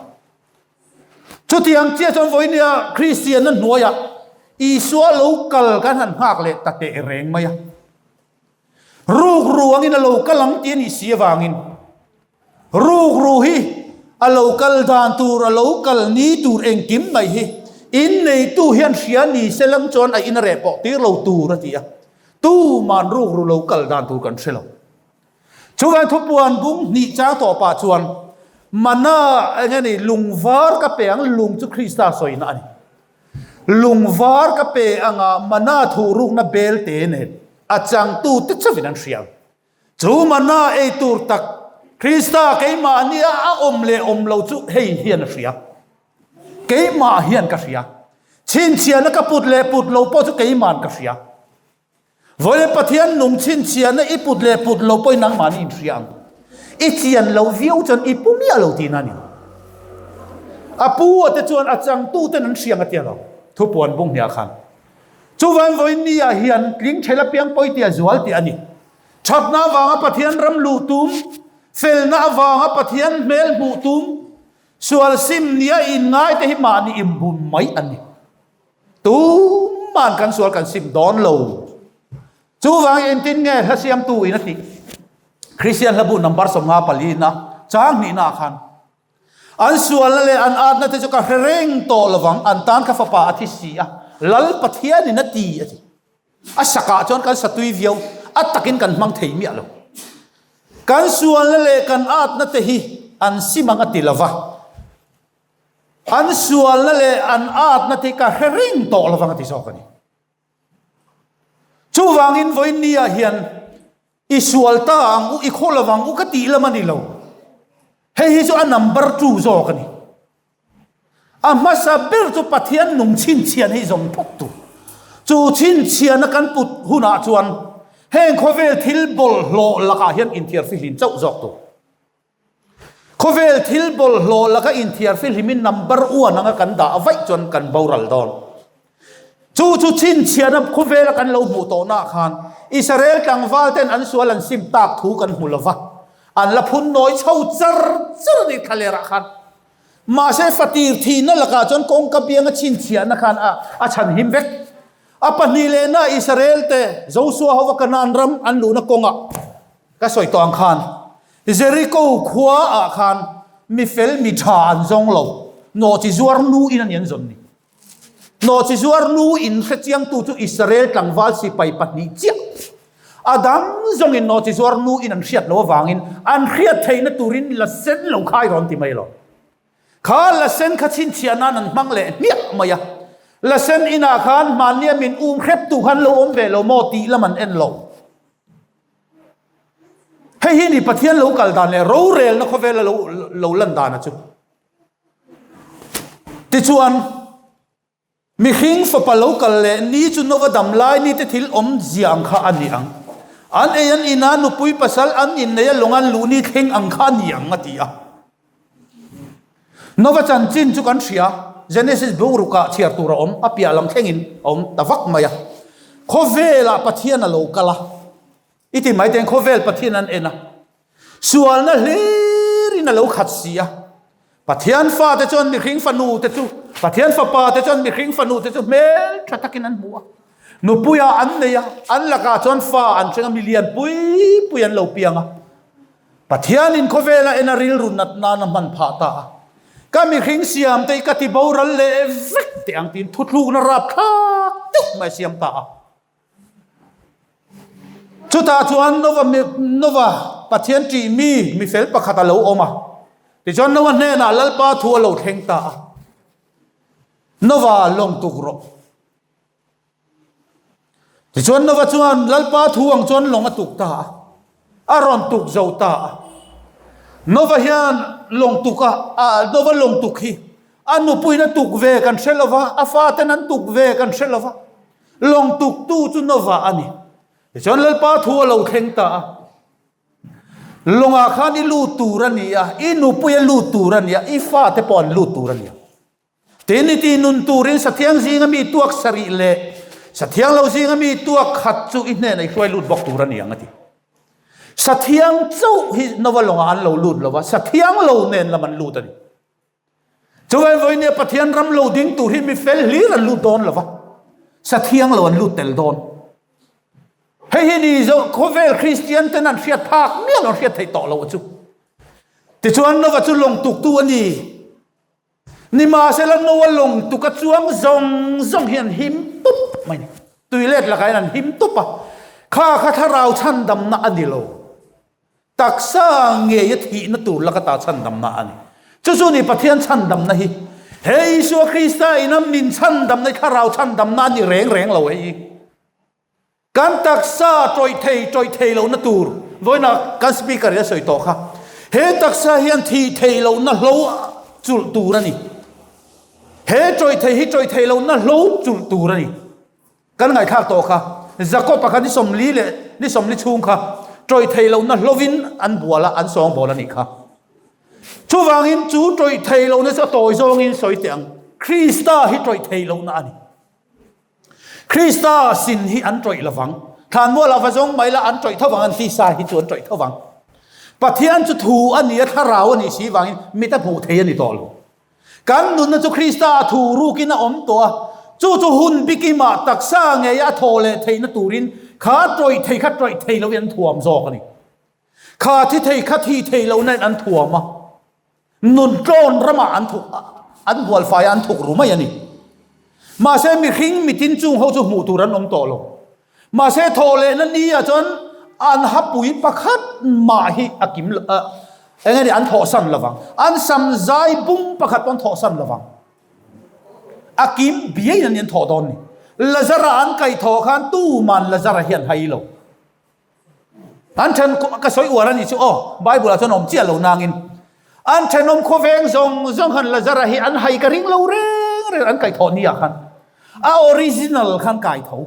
Chutiang chiah chuan vawinia Kristianna hnuaiah Isua lo kal kan han nghak leh ta teh reng mai a. Rukru angin a lo kal ang tih a nih si avangin rukru hi a lo kal dan tur, a lo kal ni tur engkim mai hi inneitu hian hria ni se lam chuan a in a reh pawh tir lo tur a ti a. Tuman rukru lo kal dan tur kan hre lo. Chuvang thupuan bung hnih chang tawh pah chuan mana eng nge ni lungvar ka pe ang, lung chu Krista sawina a ni. Lungvar ka pe anga mana thuhrukna belte nen a changtute chauhin an hria ang. Chu mana ei tur tak Krista keimahnia a awm leh awm lo chu hei hian a hria. Keimah hian ka hria. Chhinchhiahna ka put leh put lo pawh chu keima'n ka hria. Vawiin Pathian nung chhinchhiahna i put leh put lo pawhin nangmahni inhria ang. I chian loh viau chuan i pu miah lo tihna a ni. A pu a te chuan a changtu ten an hria ang a tia lo, thupuan bung hniah khan. Chuvang vawiin ni ah hian tling thel apiang pawi tih a zual tih a ni. Thatna avanga Pathian ram luh tum, felna avanga Pathian hmel hmuh tum, sual sim nia inngai te hi mahni inbum mai an ni. Tuman kan sual kan sim dawn lo. Chuvang engtin nge hla siamtu in a tih? Kristian hlabu number 54 na chang hnihna ah khan an sualna leh an atna te chu ka hre reng tawh lovang, an tan ka fapa a thi si a, Lal Pathianin a ti a ti. A sakah chuan kan satui viau, a takin kan hmang thei miah lo. Kan sualna leh kan atna te hi an sim ang a ti lova. An sualna leh an atna te ka hre reng tawh lovang a ti zawk a ni. Chuvangin vawiin ni ah hian i sual ta ang u, i khaw lovang u ka tih lam a ni lo. Hei hi chu a number two zawk a ni. A hmasa ber chu Pathian nung chhinchhian hi zawm phawt tur. Chu chhinchhiana kan put hunah chuan heng khawvel thil bawlhhlawh lakah hian inthiar fihlim chauh zawk tur. Khawvel thil bawlhhlawh laka inthiar fihlimin number uan anga kan dah vaih chuan kan boral dawn. Chu chu chhinchhiahna khawvela kan lo hmuh tawhnaah khan Israel tlangval ten an sual an sim tak thu kan hmu lova, an la phun nawi chho char char a ni thlalerah khan. Mahse fatir thihna lakah chuan kawngka bianga chhinchhiahna khan a chhanhim vek. A pahnih lehna Israel te Josua hova Kanaan ram an luhna kawngah Ka sawi tawh ang khan Jericho khua ah khan mi fel mi tha an zawng lo, nawhchi zuar nu in a ni an zawn ni. Nawhchi zuar nu in hrechiangtu chu Israel tlangval sipai pahnih chiah. A dang zawngin nawhchi zuar nu in an hriat loh avangin an hriat theihna turin la sen lo kha i rawn ti mai lo. Kha la sen kha chhinchhiah nan an hmang leh hmiah mai a. La sen inah khan hmannia min um hreptu khan lo awm ve lo maw tih lam an en lo. Hei hi ni Pathian lo kal dan leh rorelna khawvela lo lo lan dana chu. Tichuan, mihring fapa lo kal leh ni chu Nova dam lai ni te thil awm zia ang kha a ni ang. An ei an ina nupui pasal an innei a lawng an luh ni thleng ang kha a ni ang a ti a. Nova chanchin chu kan hria, Genesis bungrukah chhiar tur a awm, a piah lam thlengin a awm ta vak mai a. Khawvelah Pathian a lo kal a, i ti mai ten khawvel Pathian an en a, sualna hlirin a lo khat si a. Pathian fate chuan mihring fanu te chu, Pathian fapa te chuan mihring fanu te chu hmel tha takin an hmu a. Nupuia an nei a, an lakah chuan fa an hreng a, milian pui pui an lo piang a. Pathianin khawvela en a rilru nat nan a hman phah ta a. Ka mihring siam te hi ka ti boral leh vek teh ang tiin thuthlukna rapthlak deuh mai a siam ta a. Chutah chuan Nova Nova Pathian ṭih mi mi fel pakhat a lo awm a. Tichuan Nova hnenah Lalpa thu a lo thleng ta a. Nova lawng tuk rawh. Tichuan Nova chuan Lalpa thu ang chuan lawng a tuk ta a, a rawn tuk zo ta a. Nova hian lawng tuk a, a Nova lawng tuk hi a nupuiin a tuk ve kan hre lo va, a faten an tuk ve kan hre lo va. Lawng tuktu chu Nova a ni. Tichuan Lalpa thu a lo thleng ta a. Lawngah khan i lut tur a ni a, i nupui a lut tur a ni a, i fate pawh an lut tur a ni a. Tin, i tih nun turin Sathiang zinga mi tuak sarih leh Sathiang lo zinga mi tuak khat chu i hnenah i hruai lut bawk tur a ni ang a ti. Sathiang chauh hi Nova lawngah an lo lut lo va, Sathiang lo nen lam an lut a ni. Chuvai vawinia Pathian ram lo ding tur hi mi fel hlir an lut dawn lo va, Sathiang lo an lut tel dawn. Hei hi ni zo khawvel Kristian ten an hriat phak miah lo, an hriat theih tawh lo a chu. Tichuan Nova chu lawng tuktu a ni. Nimahsela Noa lawng tuk a chuang zawng zawng hi an him tup mai ni. Tui let lakah hian an him tup a. Kha kha thlarau chhandamna a ni lo. Taksa ngeia thihna tur laka ta chhandamna a ni. Chu chu ni Pathian chhandamna hi. He Isua Krista ina min chhandamna hi thlarau chhandamna a ni reng reng lo hei hi. Kan taksa tawih thei tawih thei lohna tur vawiinah kan speaker in a sawi tawh kha. He taksa hian thih theih lohna hlo chulh tur a ni. He tawih thei hi tawih theih lohna hlo chulh tur a ni. Kan ngaihthlak tawh kha. Jakob-a kha ni 40 leh ni 40 chhung kha tawih theih lohna hlovin an bual a, an sawngbawl a nih kha. Chuvangin chu tawih theih lohna chu a tawi zawngin sawi teh ang. Krista hi tawih theih lohna a ni. Krista sin hi an tawih lovang. Thlanmualah va zawng mai la an tawih tho vang, an tisa hi chu an tawih tho vang. Pathian chu thu a ni a, thlarau a nih si vangin mit a hmuh thei a ni tawh lo. Kan nunna chu Krista a thu rukin a awm tawh a, chu chu hun bikimah taksa ngeia a thawh leh theihna turin kha tawih thei kha tawih thei lovin an thuam zawk a ni. Kha thi thei kha thi thei lohna in an thuam a, nun tlawn ramah an thuk an bualfai a, an thuk ru mai a ni. Mahse mihring mitin chung ho chu hmuh tur an awm tawh lo. Mahse thawh lehna ni ah chuan an hapui pakhat mah hi a kim eng nge ni an thawhsan lovang. An sam zai bung pakhat pawh an thawhsan lovang. A kim biai in an thawh dawn ni. Lazara an kaihthawh khan tuman Lazara hi an hai lo. An then ka sawi uar a nih chu aw, Bible ah chuan awm chiah lo nangin an thenawm khawveng zawng zawng khan Lazara hi an hai ka ring lo reng reng an kaihthawh ni ah khan a original khan kai tho.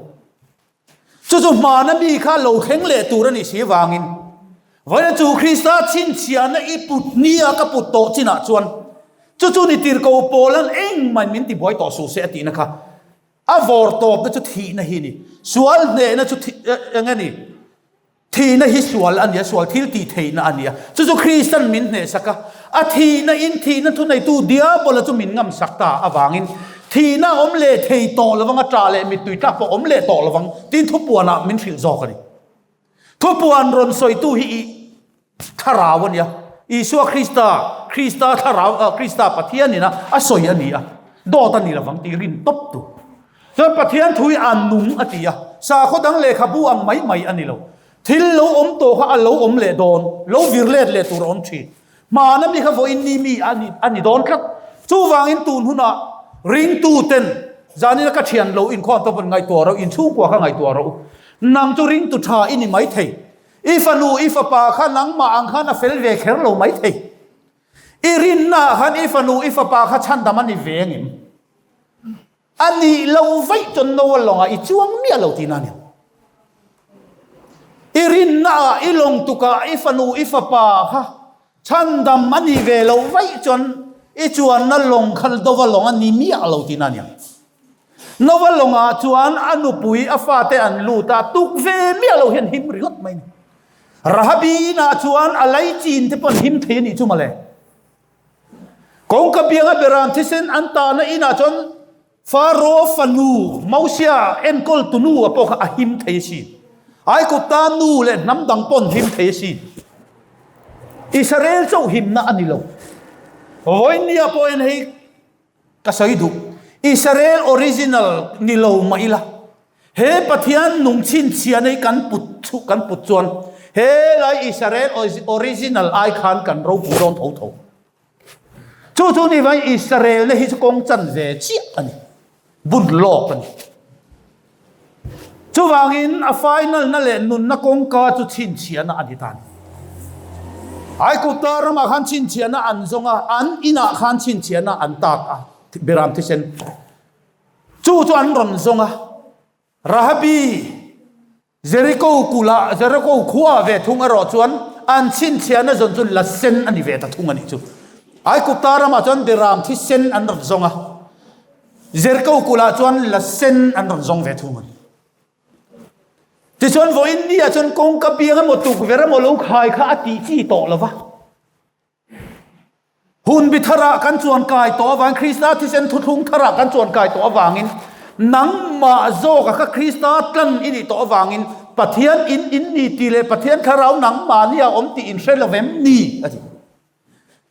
Chu chu hmana mi kha lo thleng leh tur a nih si vangin vawiin chu Krista chhinchhiahna i put ni a ka put tawh chinah chuan chu chu ni tirhko pawl an engmah min tibuai tawh suh se a tihna kha A vawr tawpna chu thihna hi a ni. Sual hnehna chu eng a ni? Thihna hi sual a ni a, sual thil tih theihna a ni a. Chu chu Kristan min hnehsak a, a thihna in thihna thuneitu Diabola chu min ngamsak ta avangin thihna a awm leh thei tawh lovang, a ṭah leh mittui tlak pawh a awm leh tawh lovang tiin thupuanah min hrilh zawk a ni. Thupuan rawn sawitu hi i Thlarau a nia. Isua Krista, Krista thlarau, Krista Pathian ina a sawi a ni a. Dawt a ni lovang tih rin tawp tur. Chuan Pathian thu hi a nung a ti a. Sakhaw dang lehkhabu ang mai mai a ni lo. Thil lo awm tawh kha a lo awm leh dawn, lo vir let leh tur a awm thin. Hmana mi kha vawiin ni mi a ni a ni dawn tlat. Chuvangin tun hunah ringtuten zanina ka thian lo inkhawm tawp an ngaihtuah rawh, inchhungkua kha ngaihtuah rawh u. Nang chu ringtu tha i ni mai thei. I fanu, i fapa kha nangmah ang khan a fel ve kher lo mai thei. I rinnaah khan i fanu, i fapa kha chhandam a ni ve angem? A nih lo vaih chuan Noa lawngah i chuang miah lo tihna a ni. I rinnaah, i lawng tukah i fanu, i fapa kha chhandam a nih ve lo vaih chuan i chuanna lawng kha Nova lawng a ni miah lo tihna a ni ang. Nova lawngah chuan a nupui a fate an lut a, tuk ve miah lo hian him ringawt mai a ni. Rahabi inah chuan a laichin te pawh an him thei a nih chu mawle. Kawngka bianga beram thisen an tahna inah chuan. Faro fanu Mosia enkawl tunu a pawh kha a him thei a si. Aigupta nu leh hnam dang pawh an him thei a si. Israel chauh himna a ni lo. Vawinia pawhin hei ka sawi duh. Israel original ni lo mah ila, he Pathian nung chhinchhiahna hi kan put chu kan put chuan he lai Israel original ai khan kan ropui dawn tho tho. Chu chu ni vai Israel na hi chu kawng chan ve chiah a ni. Bun lawk a ni. Chuvangin a final na leh nunna kawngka chu chhinchhiahna a ni ta ni. Aigupta ramah khan chhinchhiahna an zawng a, an inah khan chhinchhiahna an tak a, Beram thisen. Chu chu an rawn zawng a, Rahabi Jeriko kulh Jeriko khua ve thung erawh chuan an chhinchhiahna zawn chu la sen a ni ve ta thung a nih chu. Aigupta ramah chuan Beram thisen an rawn zawng a, Jeriko kulh chuan la sen an rawn zawng ve thung a ni. Tichuan vawiin ni ah chuan kawngka biang emaw tukverh emaw lo khai kha a tih chi tawh lo va. Hun bi tharah kan chuan kai tawh avangin Krista thisen thuthlung tharah kan chuan kai tawh avangin nangmah zawka kha Krista tlan i nih tawh avangin Pathian in in ni tih leh Pathian thlarau nangmahni a awm tih in hre lo vem ni a ti.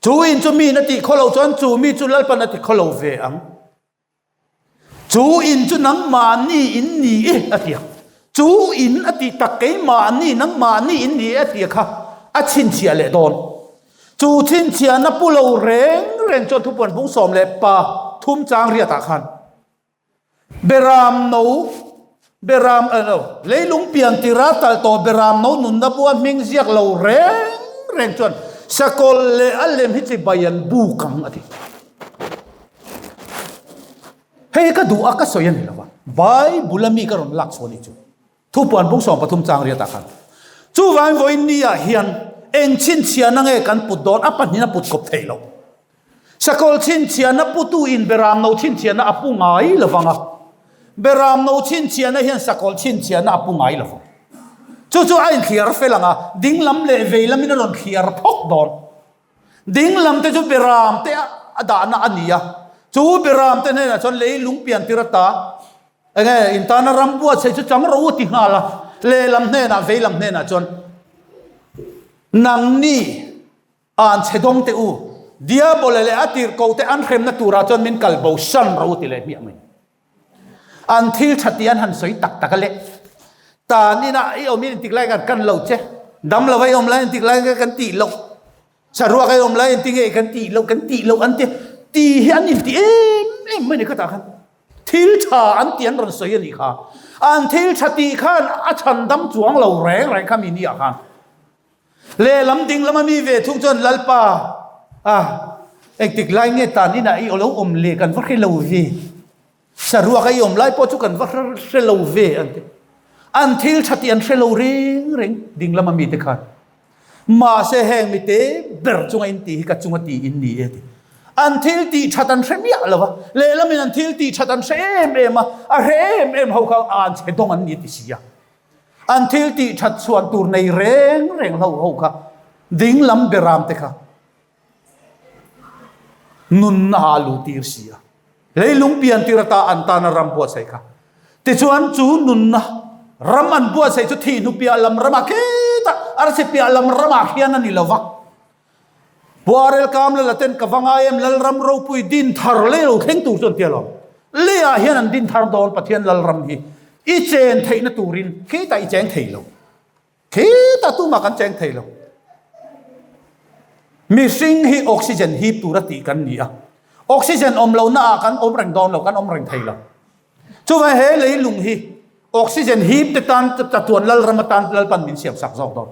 Chu in chu miin a tih khaw loh chuan chu mi chu Lalpan a ti khaw lo ve ang. Chu in chu nangmahni in ni e a ti a. Chu in a tih tak keimahni nangmahni in ni e a ti kha a chhinchhiah leh dawn. Chu chhinchhiahna pu lo reng reng chuan thupuan bung 13 chang riatah khan Beram no Beram no leilung pian tira talh tawh Beram no nunna bua hming ziak lo reng reng chuan sakawlh leh a lem hi chibai an buk ang a ti. Hei hi ka duh a, ka sawi a ni lo va. Bible a mi ka rawn lak chhuah a nih chu. Thupuan bung 13 chang riatah khan. Chuvangin vawiin ni ah hian eng chhinchhiahna nge kan put dawn a pahnihin a put kawp theih loh. Sakawlh chhinchhiahna putu in beram no chhinchhiahna a pu ngai lo vang a. Beram no chhinchhiahna hian sakawlh chhinchhiahna a pu ngai lo vang. Chu chu a inthliar fel ang a, ding lam leh vei lamin a rawn thliar phawk dawn. Ding lam te chu beram te a dahna a ni a, chu beram te hnenah chuan leilung pian tir ata enge in tana ram buatsaih chu chang rawh u ti nghal a, lehlam hnenah veilam hnenah chuan nangni an chhe dawng te u, diabole leh a tirhkoh te an hremna turah chuan min kal bo san rawh u ti leh hmiah mai. An thil tha tih an han sawi tak tak a le. Tan inah i awm in intik lai kan kan lo che. Dam lova i awm lai intik lai kan tih loh. Saruak i awm lai inti nge kan tih loh kan tih loh an ti. Ti hi an inti em em mai ni khatah khan. Thil tha an tih an rawn sawi a nih kha. An thil tha tih khan a chhan dam chuang lo reng reng kha mi ni ah khan. Lehlam ding lama mi ve thung chuan Lalpa a engtik lai nge tan inah i lo awm le kan va hre lo ve, saruak a i awm lai pawh chu kan va hre lo ve an ti. An thil tha tih an hre lo reng reng ding lama mite khan. Mahse heng mite ber chunga in tih hi ka chunga tih in ni e ti. An thil tih that an hre miah lo va, lehlamin an thil tih that an hre em em a, a hre em em ho kha an chhe dawng an ni ti si a. An thil tih that chhuan tur nei reng reng ho ho kha ding lam beram te kha nunna a lu tir si a. Leilung pian tir ata an tana ram buatsaih kha. Tichuan chu nunna ram an buatsaih chu thih hnu piah lam ramah khitah arsi piah lam ramah khian a ni lo va. Puarel kam lala ten ka va ngai em Lalram ropui din thar lei lo thleng tur chu an ti alawm. Leiah hian an din thar dawn Pathian Lalram hi i chen theihna turin khitah i cheng thei lo. Khitah tumah kan cheng thei lo. Mihring hi oxygen hip tura tih kan ni a. Oxygen awm lohna ah kan awm reng dawn lo, kan awm reng thei lo. Chuvang he leilung hi oxygen hip te tan chatuan Lalram atan Lalpan min siam sak zawk dawn.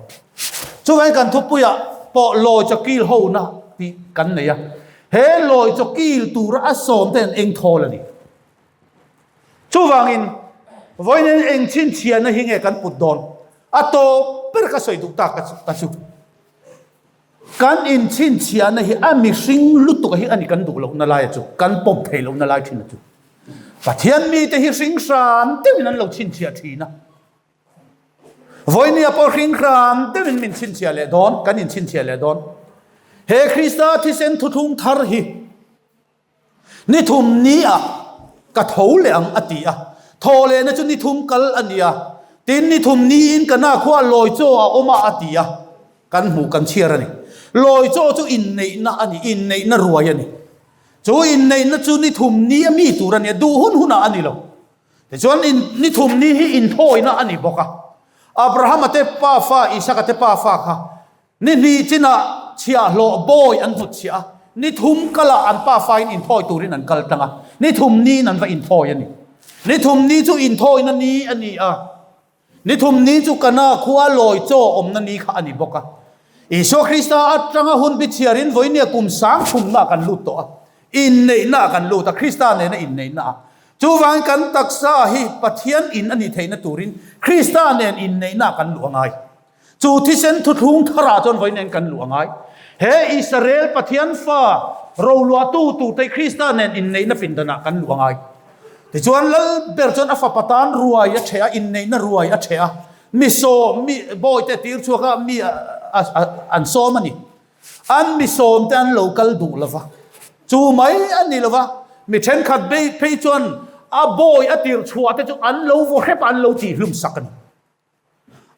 Chuvang kan thupuiah pawh lawi chaw kil ho na tih kan nei a. He lawi chaw kil tura a sawm te an eng thawl a ni. Chuvangin vawiin eng chhinchhiahna hi nge kan put dawn? A tawp ber ka sawi duh tak ka chu. Kan inchhinchhiahna hi a mihring lutuk hi a ni kan duh lohna lai chu, kan pawm theih lohna lai thin a chu. Pathian mite hi hring hram deuhin an lo chhinchhiah thin a. Vawinia pawh hring hram deuhin min chhinchhiah leh dawn, kan inchhinchhiah leh dawn. He Krista thisen thuthlung thar hi ni thum ni ah. Ka tho leh ang a ti a. Thawhlehna chu ni thum kal a ni a. Tin, ni thum niin Kana khuaa lawi chaw a awm a a ti a. Kan hmuh kan chhiar a ni. Lawi chaw chu inneihna a ni, inneihna ruai a ni. Chu inneihna chu ni thum ni a mi tur a ni a, duh hun hunah a ni lo. Tichuan, ni thum ni hi inthawina a ni bawk a. Abrahama te pafa, Isaka te pafa kha Ni hnih chinah chhiahhlawh bawi an hnutchhiah a, ni thum kalah an pafain inthawi turin an kal tlang a, ni thum niin an va inthawi a ni. Ni thum ni chu inthawina ni a ni a, ni thum ni chu Kana khua lawi chaw awmna ni kha a ni bawk a. Isua Krista atanga hun bi chhiarin vawinia kum sang thumnaah kan lut tawh a, inneihnaah kan lut a, Krista nena inneihnaah. Chuvangin kan taksa hi Pathian in a nih theihna turin Krista nen inneihnaah kan luh a ngai. Chu thisen thuthlung tharah chuan vawiin en kan luh a ngai. He Israel Pathian fa roluahtu turte Krista nen inneihna pindanah kan luh a ngai. Tichuan Lal ber chuan a fapa tan ruai a ṭheh a, inneihna ruai a ṭheh a, mi sawm, mi bawite tir chhuak a, mi an sawm a ni. An mi sawmte an lo kal duh lo va, chu mai a ni lo va, mi ṭhenkhat phei chuan a bawi a tirh chhuah te chu an lo vaw hrep a, an lo tihhlum sak a ni.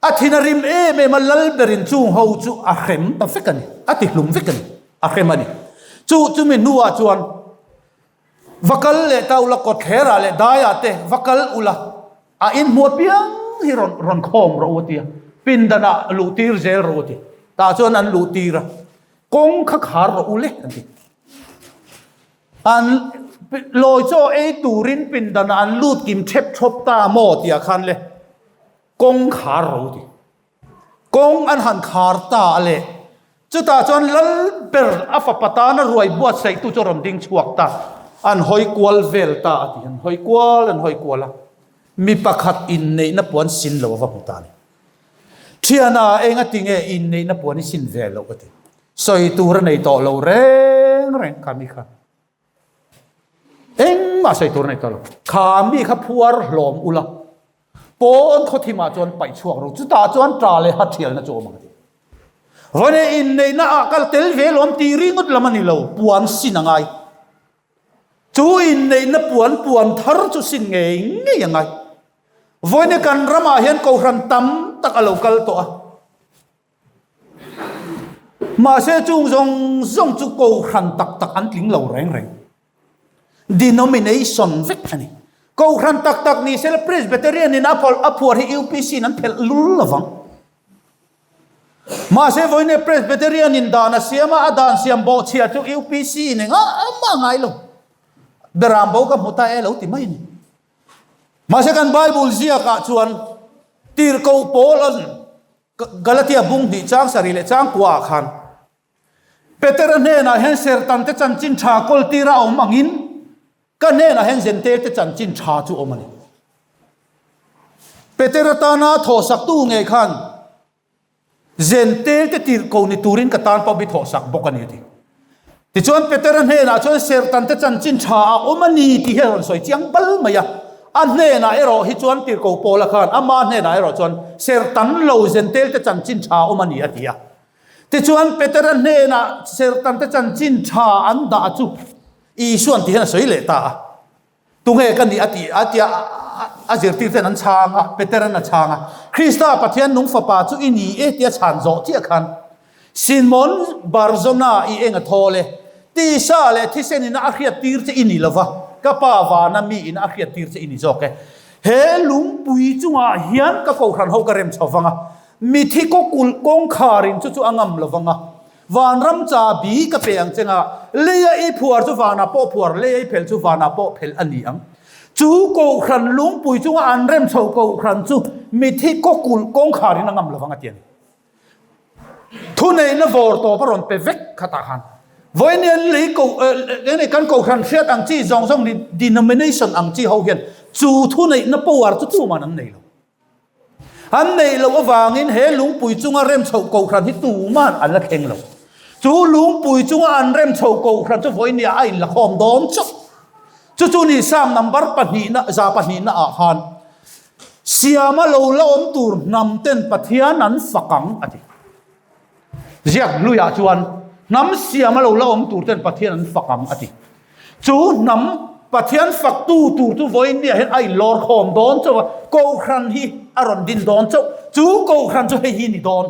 A thin a rim em em a, lal berin chung ho chu a hrem ta vek a ni, a ti hlum vek a ni, a hrem a ni. Chu chumi hnuah chuan va kal leh ta ula, kawtthlerah leh daiah te va kal ula, a inhmu apiang hi rawn rawn khawm rawh u a ti a, pindanah luh tir zel rawh u a ti. Tah chuan an luh tir a, kawng kha khar rawh u le an ti. An lawi chaw ei turin pindanah an lut kim thep thawp ta maw tih ah khan le kawng khar ro ti. Kawng an han khar ta a le. Chutah chuan lal ber a fapa tana ruai buatsaihtu chu a rawn ding chhuak ta. An hawi kual vel ta a ti. An hawi kual an hawi kual a. Mi pakhat inneihna puan sin lo a va hmu ta a ni. Thiana enga tinge inneihna puan i sin ve loh a ti. Sawi tur a nei tawh lo reng reng kha mi kha. Engmah sawi tur a nei tawh lo. Kha mi kha phuar hlawm ula. Pawn khawthimah chuan paih chhuak ro. Chutah chuan ta leh ha thialna chu awm ang a ti. Vawne inneihna ah kal tel ve lawm tih ringawt lam a ni lo. Puan sin a ngai. Chu inneihna puan puan thar chu sin ngei ngei a ngai. Vawne kan ramah hian kohhran tam tak a lo kal tawh a. Mahse chung zawng zawng chu kohhran tak tak an tling lo reng reng. Denomination vek a ni. Kohhran tak tak ni sela Presbyterian in a phuar hi UPC in an phelh lul lovang. Mahse vawiin Presbyterian in dan a siam a, a dan siam bawhchhia chu UPC in engah mah ngai lo. Beram bo ka hmu ta e lo ti mai a ni. Mahse kan Bible ziakah chuan tirhkoh pawl an Galatia bung hnih chang sarih leh chang kua ah khan Petera hnenah hian sertante chanchin tha kawl tira a awm angin ka hnenah hian Zentelte chanchin tha chu awm a ni. Petera tana thawhsaktu ngei khan Zentelte tirhko ni turin ka tan pawh bi thawhsak bawk a ni a ti. Tichuan Petera hnenah chuan sertante chanchin tha a awm a ni tih hi a rawn sawi chiang bal mai a. A hnenah erawh hi chuan tirhko Paula khan ama hnenah erawh chuan sertan lo Zentelte chanchin tha a awm a ni a ti a. Tichuan Petera hnenah sertante chanchin tha an dah chu Isuan ti hian a sawi leh ta a. Tunge ka nih a ti a tia a zirtir ten an chhang a, Peteran a chhang a, Krista Pathian nung fapa chu i ni e tia chhan zawh chiah khan Simon Barzona i eng a thawl e, tisa leh thisen in a hriat tir che i ni lova, ka pa vana mi in a hriat tir che i ni zawk e. He lungpui chungah hian ka kohhran ho ka rem chho vang a, mithi kawkulh kawngkhar in chu chu a ngam lo vang a, Vanram chabi ka pe ang che nga, leia i phuar chu vanah pawh phuar, leia i phelh chu vanah pawh phelh a ni ang. Chu kohhran lungpui chunga an rem chho kohhran chu mithi kawkulh kawngkharin a ngam lovang a ti a ni. Thuneihna vawr tawp a rawn pe vek khatah khan. Vawiin lei ko eh kan kohhran hriat ang chi zawng zawng denomination ang chi ho hian chu thuneihna power chu tuman an nei lo. An neih loh avangin he lungpui chunga rem chhoh kohhran hi tuman an la thleng lo. Chu lungpui chunga an rem chhoh kohhran chu vawinia a inlakhawm dawn chauh. Chu chu ni Psalm number pahnihna, za pahnihna ah khan Siama lo la awm tur hnam ten Pathian an fak ang a ti. Ziak hluiah chuan hnam siama lo la awm tur ten Pathian an fak ang a ti. Chu hnam. Pathian faktu tur chu vawiin niah hian a inlawr khawm dawn chauh a, Kohhran hi a rawn din dawn chauh. Chu Kohhran chu hei hi ni dawn.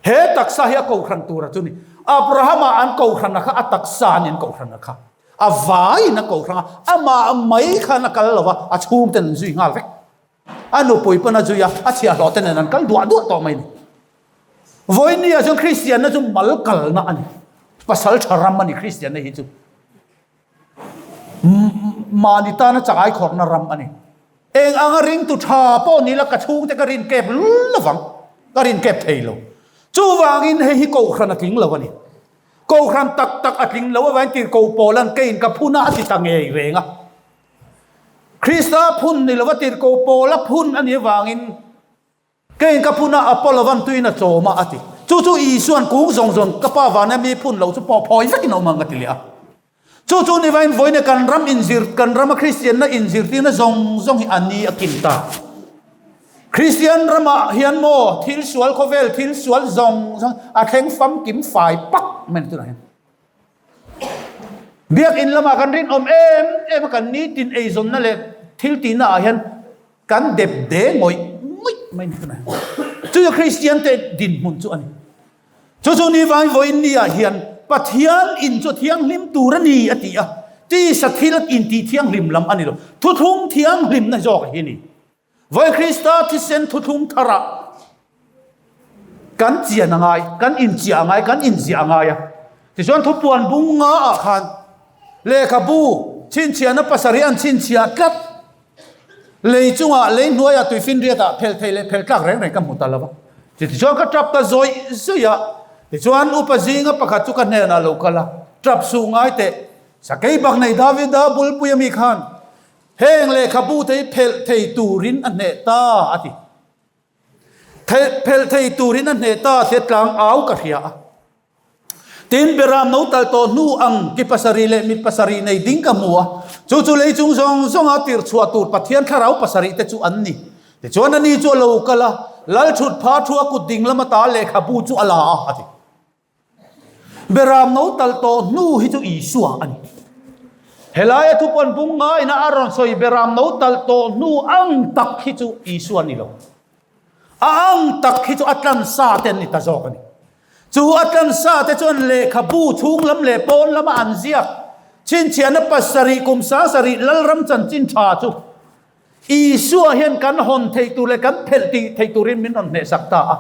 He taksa hi a Kohhran tura chu ni. Abrahama an Kohhrana kha a taksa a ni an Kohhrana kha. A vaiin a Kohhrang a, amah mai khan a kal lo va, a chhungten an zui nghal vek. A nupui pawn a zui a, a chhiahhlawh te nen an kal duah duah tawh mai ni. Vawinia chuan Kristianna chu mal kalna a ni. Pasal tha ram a ni Kristianna hi chu. Mahni tana chakai khawrhna ram a ni. Eng anga ringtu tha pawh ni la ka chhungte ka rin kep lovang. Ka rin kep thei lo. Chuvangin hei hi kohhran a tling lo a ni. Kohhran tak tak a tling lo avangin tirhkoh Paula'n keiin ka phun a a ti ta ngei reng a. Krista phun ni lova tirhkoh Paula phun a nih avangin keiin ka phun a, Apollo-van tuiin a chawm a, a ti. Chu chu Isua'n kung zawng zawng ka pa vana mi phun lo chu pawh phawi vekin a awm ang ka ti leh a. Chu chu ni vain vawiin kan ram inzir, kan rama Kristianna inzirtirna zawng zawng hi a ni a kin ta. Kristian ramah hian maw thil sual khawvel thil sual zawng zawng a thleng famkim fai pak mai tunah hian. Biakin lamah kan rinawm em em a, kan nitin eizawnna leh thil tihna ah hian kan dep de ngawih ngawih mai ni tunah hian. Chu chu Kristian te dinhmun chu a ni. Chu chu ni vai vawiin ni ah hian Pathian in chu a thianghlim tur a ni a ti a, tisa thil intih thianghlim lam a ni lo, thuthlung thianghlimna zawk hi a ni. Vawi Krista thisen thuthlung tharah kan chian a ngai, kan inchiah a ngai, kan inziah a ngai a. Tichuan thupuan bung nga ah khan lehkhabu chhinchhiahna pasarih an chhinchhiah tlat. Lei chungah, lei hnuaiah tuifinriat ah phel thei leh phel tlak reng reng ka hmu ta lo va. Tichuan ka tap ta zawih zawih a. Tichuan upa zinga pakhat chu ka hnenah lo kal a, Tap suh ngai teh, sakei bak nei Davida bulpui ami khan Heng lehkhabu te hi phelh thei turin a hneh ta, a ti. Phelh thei turin a hneh ta tia tlang au ka hria a. Tin, Beram no tal tawh hnu ang ki pasarih leh mit pasarih nei ding ka hmu a, chu chu lei chung zawng zawnga tirh chhuah tur Pathian thlarau pasarih te chu an ni. Tichuan ani chu a lo kal a, Lal thut pha thu a kut ding lama ta lehkhabu chu a la a, a ti. Beram no tal tawh hnu hi chu Isua a ni. Helaia thupawn bung ngaina a rawn sawi beram no tal tawh hnu ang tak hi chu Isua a ni lo. A ang tak hi chu a tlan sa te an ni ta zawk a ni. Chu a tlan sa te chuan lehkhabu chhung lam leh pawn lama an ziak chhinchhiahna pasarih kum 70 Lalram chanchin tha chu Isua hian kan hawn theih tur leh kan phelh tih theih turin min rawn hnehsak ta a.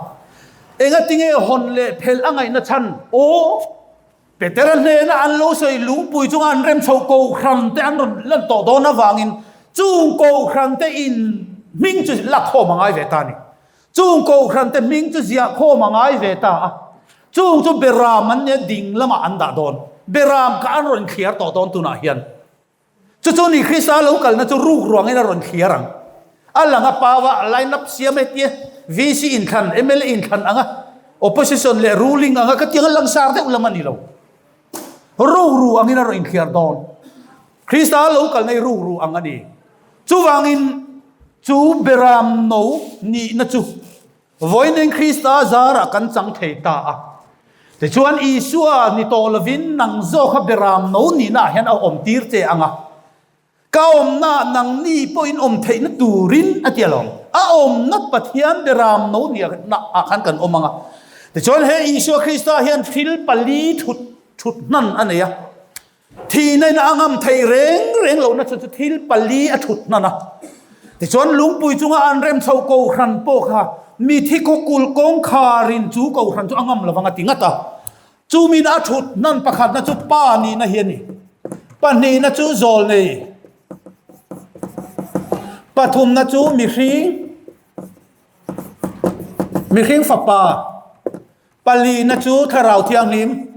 Engatinge hawn leh phelh a ngaihna chhan? Aw, Petera hnena an lo sawi lungpui chunga an rem chhoh kohhran te an rawn lan tawh dawn avangin chung kohhran te in hming chu lakkhawm a ngai ve ta a ni. Chung kohhran te hming chu ziahkhawm a ngai ve ta a. Chung chu Beram an nia ding lamah an dah dawn. Beram kha an rawn thliar tawh dawn tunah hian. Chu chu ni Krista lo kalna chu ruk ruangin a rawn thliar ang. A lang a pau a, line up siam e tia, VC inthlan, mla inthlan anga, opposition leh ruling anga ka tiang a langsar deuh lam a ni lo. Ruk ru angin a rawn inthliar dawn. Krista lo kalna hi ruk ru ang a ni. Chuvangin chu beram no nihna chu Vawiin Krista zarah kan chang thei ta a. Tichuan Isua ni tawh lovin nang zawk kha beram no nihna ah hian a awm tir che ang a. Ka awmna nang ni pawhin awm theihna turin a ti alawm. A awmna Pathian beram no nihna ah khan kan awm ang a. Tichuan he Isua Krista hian thil pali thut thut hnan a nei a. Thihna in a ngam theih reng reng lohna chu chu thil pali a thut hnan a. Tichuan lungpui chunga an rem chhoh kohhran pawh kha mithi kawkul kawngkharin chu kohhran chu a ngam lovang a ti ngat a. Chumin a thut hnan pakhatna chu pa nihna hi a ni. Pahnihna chu zawl nei. Pathumna chu mihring, mihring fapa. Palina chu Thlarau Thianghlim.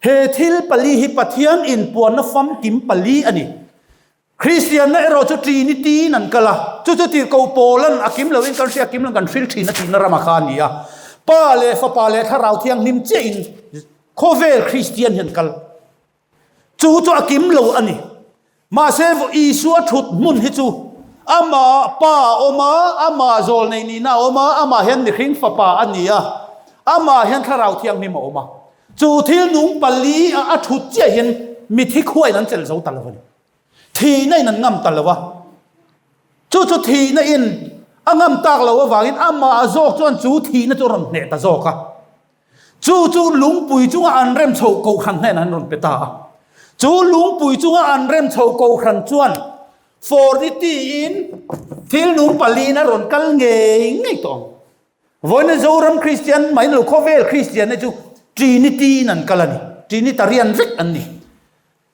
He thil pali hi Pathian inpuanna famkim pali a ni. Kristianna erawh chu Trinity in an kal a, chu chu tirhkoh Paulan a kim loin kan hria, a kim loin kan hril thin a tihna rama kha a ni a. Pa leh Fapa leh Thlarau Thianghlim chiahin khawvel Kristian hi an kal. Chu chu a kim lo a ni. Mahse Isua thut hmun hi chu Amah Pa a awm a, Amah zawlnei nihna a awm a, Amah hian mihring Fapa a ni a, Amah hian Thlarau Thianghlim a awm a. Chu thil nung pali a a thut chiah hian mithi khuain an chelh zo ta lo a ni. Thihna in an ngam ta lo a. Chu chu thihna in a ngam tak lo avangin amah zawk chuan chu thihna chu a rawn hneh ta zawk a. Chu chu lungpui chunga an rem chhoh kohhran hnenah an rawn pe ta a. Chu lungpui chunga an rem chhoh kohhran chuan Forniti in thil nung paliin a rawn kal ngei ngei tawh ang. Vawiin Zoram Kristian mai lo khawvel Kristian te chu Trinity in an kal a ni. Trinitarian vek an ni.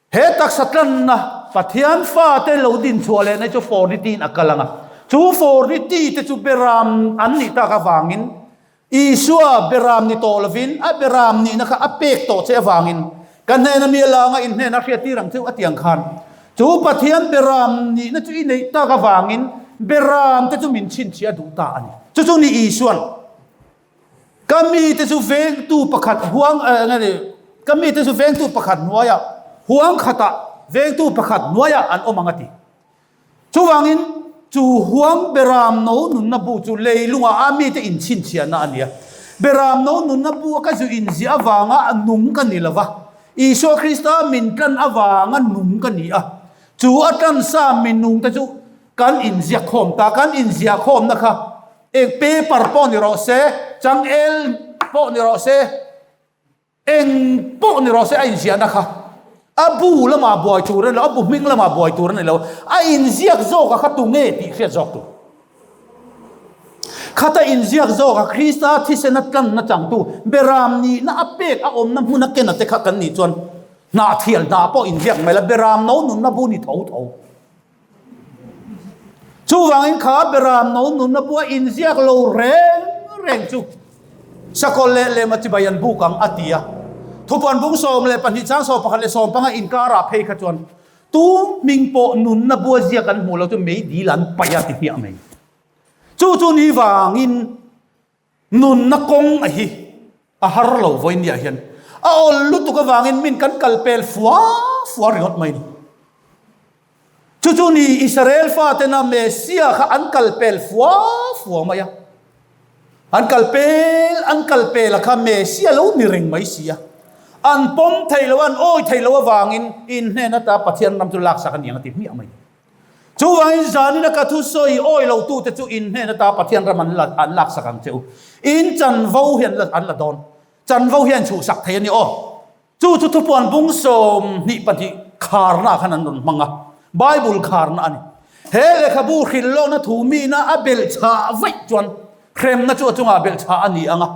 He taksa tlanna Pathian fate lo din chhuah lehna chu Forniti in a kal ang a. Chu Forniti te chu beram an nih tak avangin Isua beram ni tawh lovin a beram nihna kha a pek tawh che avangin ka hnena mi a langa in hnena hriattir ang cheu a ti ang khan chu Pathian beram nihna chu i neih tak avangin beram te chu min chhinchhiah duh ta a ni. Chu chu ni Isuan ka mite chu vengtu pakhat huang nge ni ka mite chu vengtu pakhat hnuaiah huang khatah vengtu pakhat hnuaiah an awm ang a ti. Chuvangin, chu huang Beram no nunna bu chu leilungah a mite inchhinchhiahna a ni a. Beram no nunna bu a ka zu inziah avanga nung ka ni lo va, Isua Krista min tlan avanga nung ka ni a. Chu a tlan sa minungte chu kan inziak khawm ta, kan inziah khawmna kha eng paper pawh ni rawh se, changel pawh ni rawh se, Eng pawh ni rawh se a inziahna kha a bu lamah buai tur a ni lo, a bu hming lamah buai tur a ni lo, a inziak zawka kha tu nge tih hriat zawk tur. Khata inziak zawka Krista thisena tlanna changtu Beram nihna a pek a awmna hmuna kena te kha kan nih chuan hnahthial hnah pawh inziak mai la, Beram no nunna bu ni tho tho. Chuvangin kha Beram no nunna pawh a inziak lo reng reng chu Sakawlh leh lema chibai an buk ang a ti a. Thupuan bung 12 chang 11 leh 15 inkarah phei kha chuan tu hming pawh nunna bua ziak an hmuh lo chu meidil an paih a ti hmiah mai. Chu chu ni vangin Nunna kawng a hi a har lo vawinia hian a awl lutuk avangin min kan kal pel fua fua ringawt mai ni. Chu chu ni Israel fatena Messia kha an kal pel fua fua mai a. An kal pel an kal pel a kha Messia lo ni reng mai si a. An pawm thei lo an awi thei lo avangin in hnen ata Pathian ram chu laksak a ni ang a ti hmiah mai. Chuvangin zanina ka thusawi awi lotute chu in hnen ata Pathian ram an la an laksak ang che u. In chanvo hi an la an la dawn. Chanvo hi an chhuhsak thei a ni aw. Chu chu thupuan bung 22 kharna khan an rawn hmang a. Bible kharna a ni. He lehkhabu hrilhlawkna thu mina a belhchhah vaih chuan hremna chu a chungah belhchhah a ni ang a.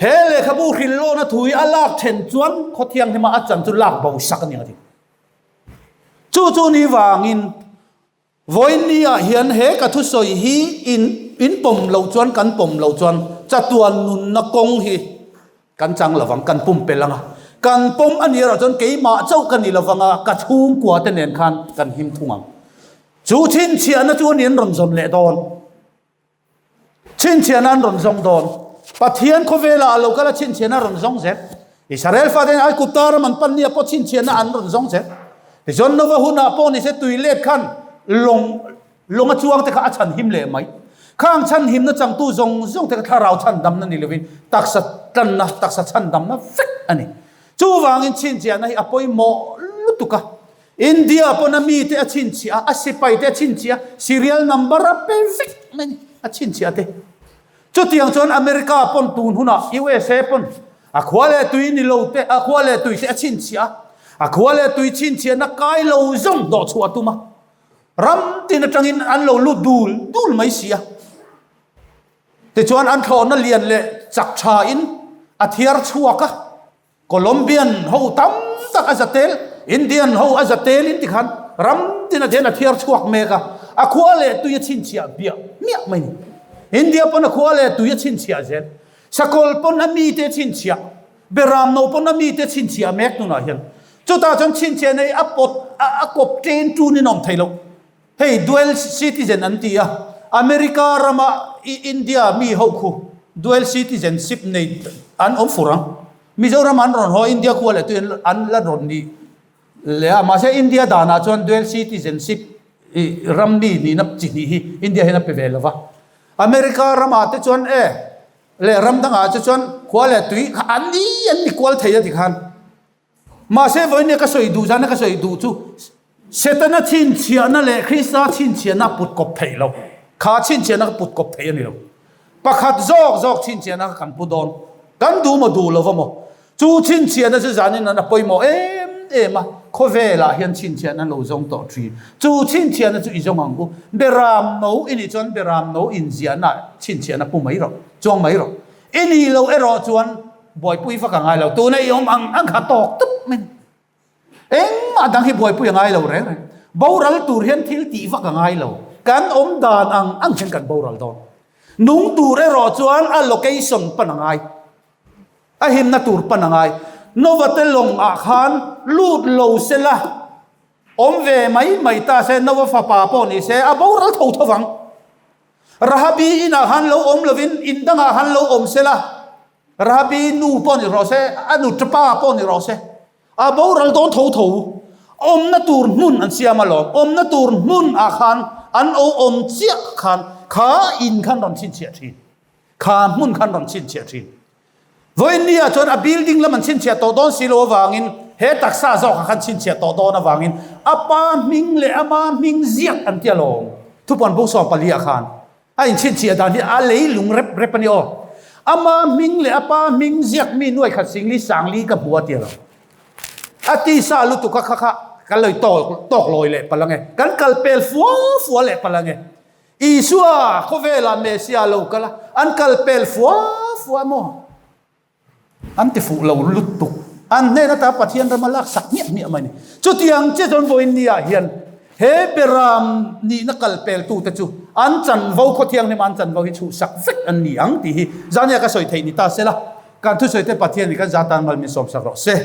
He lehkhabu hrilhlawkna thu hi a lak then chuan Khawthianghlima a chan chu lak bo sak a ni ang a ti. Chu chu ni vangin vawiin ah hian he ka thusawi hi in in pawm loh chuan kan pawm loh chuan chatuan nunna kawng hi kan chang lovang, kan pumpelh ang a. Kan pawm a nih erawh chuan keimah chauh ka ni lovang a, ka chhungkua te nen khan kan him thung ang. Chu chhinchhiahna chu a ni an rawn zawn leh dawn. Chhinchhiahna an rawn zawng dawn. Pathian khawvelah a lo kal a chhinchhiahna a rawn zawng zel. Israel faten Aigupta ram an pan nia pawh chhinchhiahna an rawn zawng zel. Tichuan Nova hunah pawh nise tui let khan lawng lawng a chuang te kha a chhan him leh mai. Khang chhan himna changtu zawng zawng te kha thlarau chhan damna ni lovin taksa tlanna taksa chhan damna vek a ni. Chuvangin chhinchhiahna hi a pawimawh lutuk a. India pawn a mite a chhinchhiah a, a sipai te a chhinchhiah a, serial number a pe vek mai ni, a chhinchhiah te. Chutiang chuan America pawn tun hunah USA pawn a khua leh tui ni lo te, a khua leh tui te a chhinchhiah a, a khua leh tui chhinchhiahna kai lo zawng hnawh chhuah a tum a, ram tin atangin an lo lut dul dul mai si a. Tichuan an thlawhna lian leh chak tha in a thiar chhuak a. Colombian ho tam tak a za tel, Indian ho a za tel in tikhan ram tin a then a thiar chhuak mek a, a khua leh tui a chhinchhiah biah miah mai ni. India pawn a khua leh tui a chhinchhiah zel. Sakawlh pawn a mite a chhinchhiah, Beram no pawn a mite a chhinchhiah mek tunah hian. Chutah chuan chhinchhiah nei a pawt a kawp ṭen ṭun in a awm thei lo. Hei dual citizen an ti a, America rama India mi ho khu dual citizenship nei an awm fur ang. Mizoram an rawn haw India khua leh tui an la rawn ni leh a, mahse India danah chuan dual citizenship I ram mi nihna chi hnih hi India hian a pe ve lo va. America ramah te chuan e leh ram dangah te chuan khua leh tui kha an ni an ni kual thei a ti khan. Mahse vawiin ka sawi duh zana ka sawi duh chu Setana chhinchhiahna leh Krista chhinchhiahna a put kawp theih lo. Kha chhinchhiahna ka put kawp theih a ni lo. Pakhat zawk zawk chhinchhiahna kha kan pu dawn. Kan duh maw duh lo va maw? Chu chhinchhiahna chu zanin an a pawimawh em em a, khawvelah hian chhinchhiahna an lo zawng tawh thin. Chu chhinchhiahna chu i zawng ang u. Beram no i nih chuan beram no inziahna chhinchhiahna pu mai rawh, chuang mai rawh. I nih loh erawh chuan buaipui vak a ngai lo. Tuna i awm ang ang kha tawk tup mai. Engmah dang hi buaipui a ngai lo reng reng. Boral tur hian thil tih vak a ngai lo. Kan awm dan ang ang hian kan boral dawn. Nung tur erawh chuan a location pan a ngai. A himna tur pan a ngai. Nova te lawng ah khan lut lo se la, awm ve mai mai ta se, Nova fapa pawh ni se, a boral tho tho vang. Rahabi inah khan lo awm lovin in dangah khan lo awm se la, Rahabi nu pawh ni rawh se, a nu pa pawh ni rawh se, a boral dawn tho tho. Awmna tur hmun an siam alawm. Awmna tur hmun ah khan an o awm chiah khan kha in khan rawn chhinchhiah thin. Kha hmun khan rawn chhinchhiah thin. Vawiinnia chuan a building lam an chhinchhiah tawh dawn si lo avangin he taksa zawk ah khan chhinchhiah tawh dawn avangin a pa hming leh ama hming ziak an ti alawm. Thupuan bung 14 ah khan a inchhinchhiah dan hi a leilung rep rep a ni aw. Ama hming leh a pa hming ziak mi nuai khat singli sangli ka hmu a ti alawm. A tisa lutuk a kha kha kan lo tawk tawk lawi leh palh ange. Kan kal pel fua fua leh palh ange. Isua khawvelah Messiah lo kal a, an kal pel fua fua maw? An ti fuh lo lutuk. An hnen ata Pathian rama laksak hmiah hmiah mai a ni. Chutiang che chuan vawiin niah hian he beram nihna kal peltute chu an chanvo khaw thianghlima an chanvo hi chhuhsak vek an ni ang tih hi zania ka sawi theih ni ta sela, kan thusawite Pathianin kan za tan mal min sawmsak rawh se.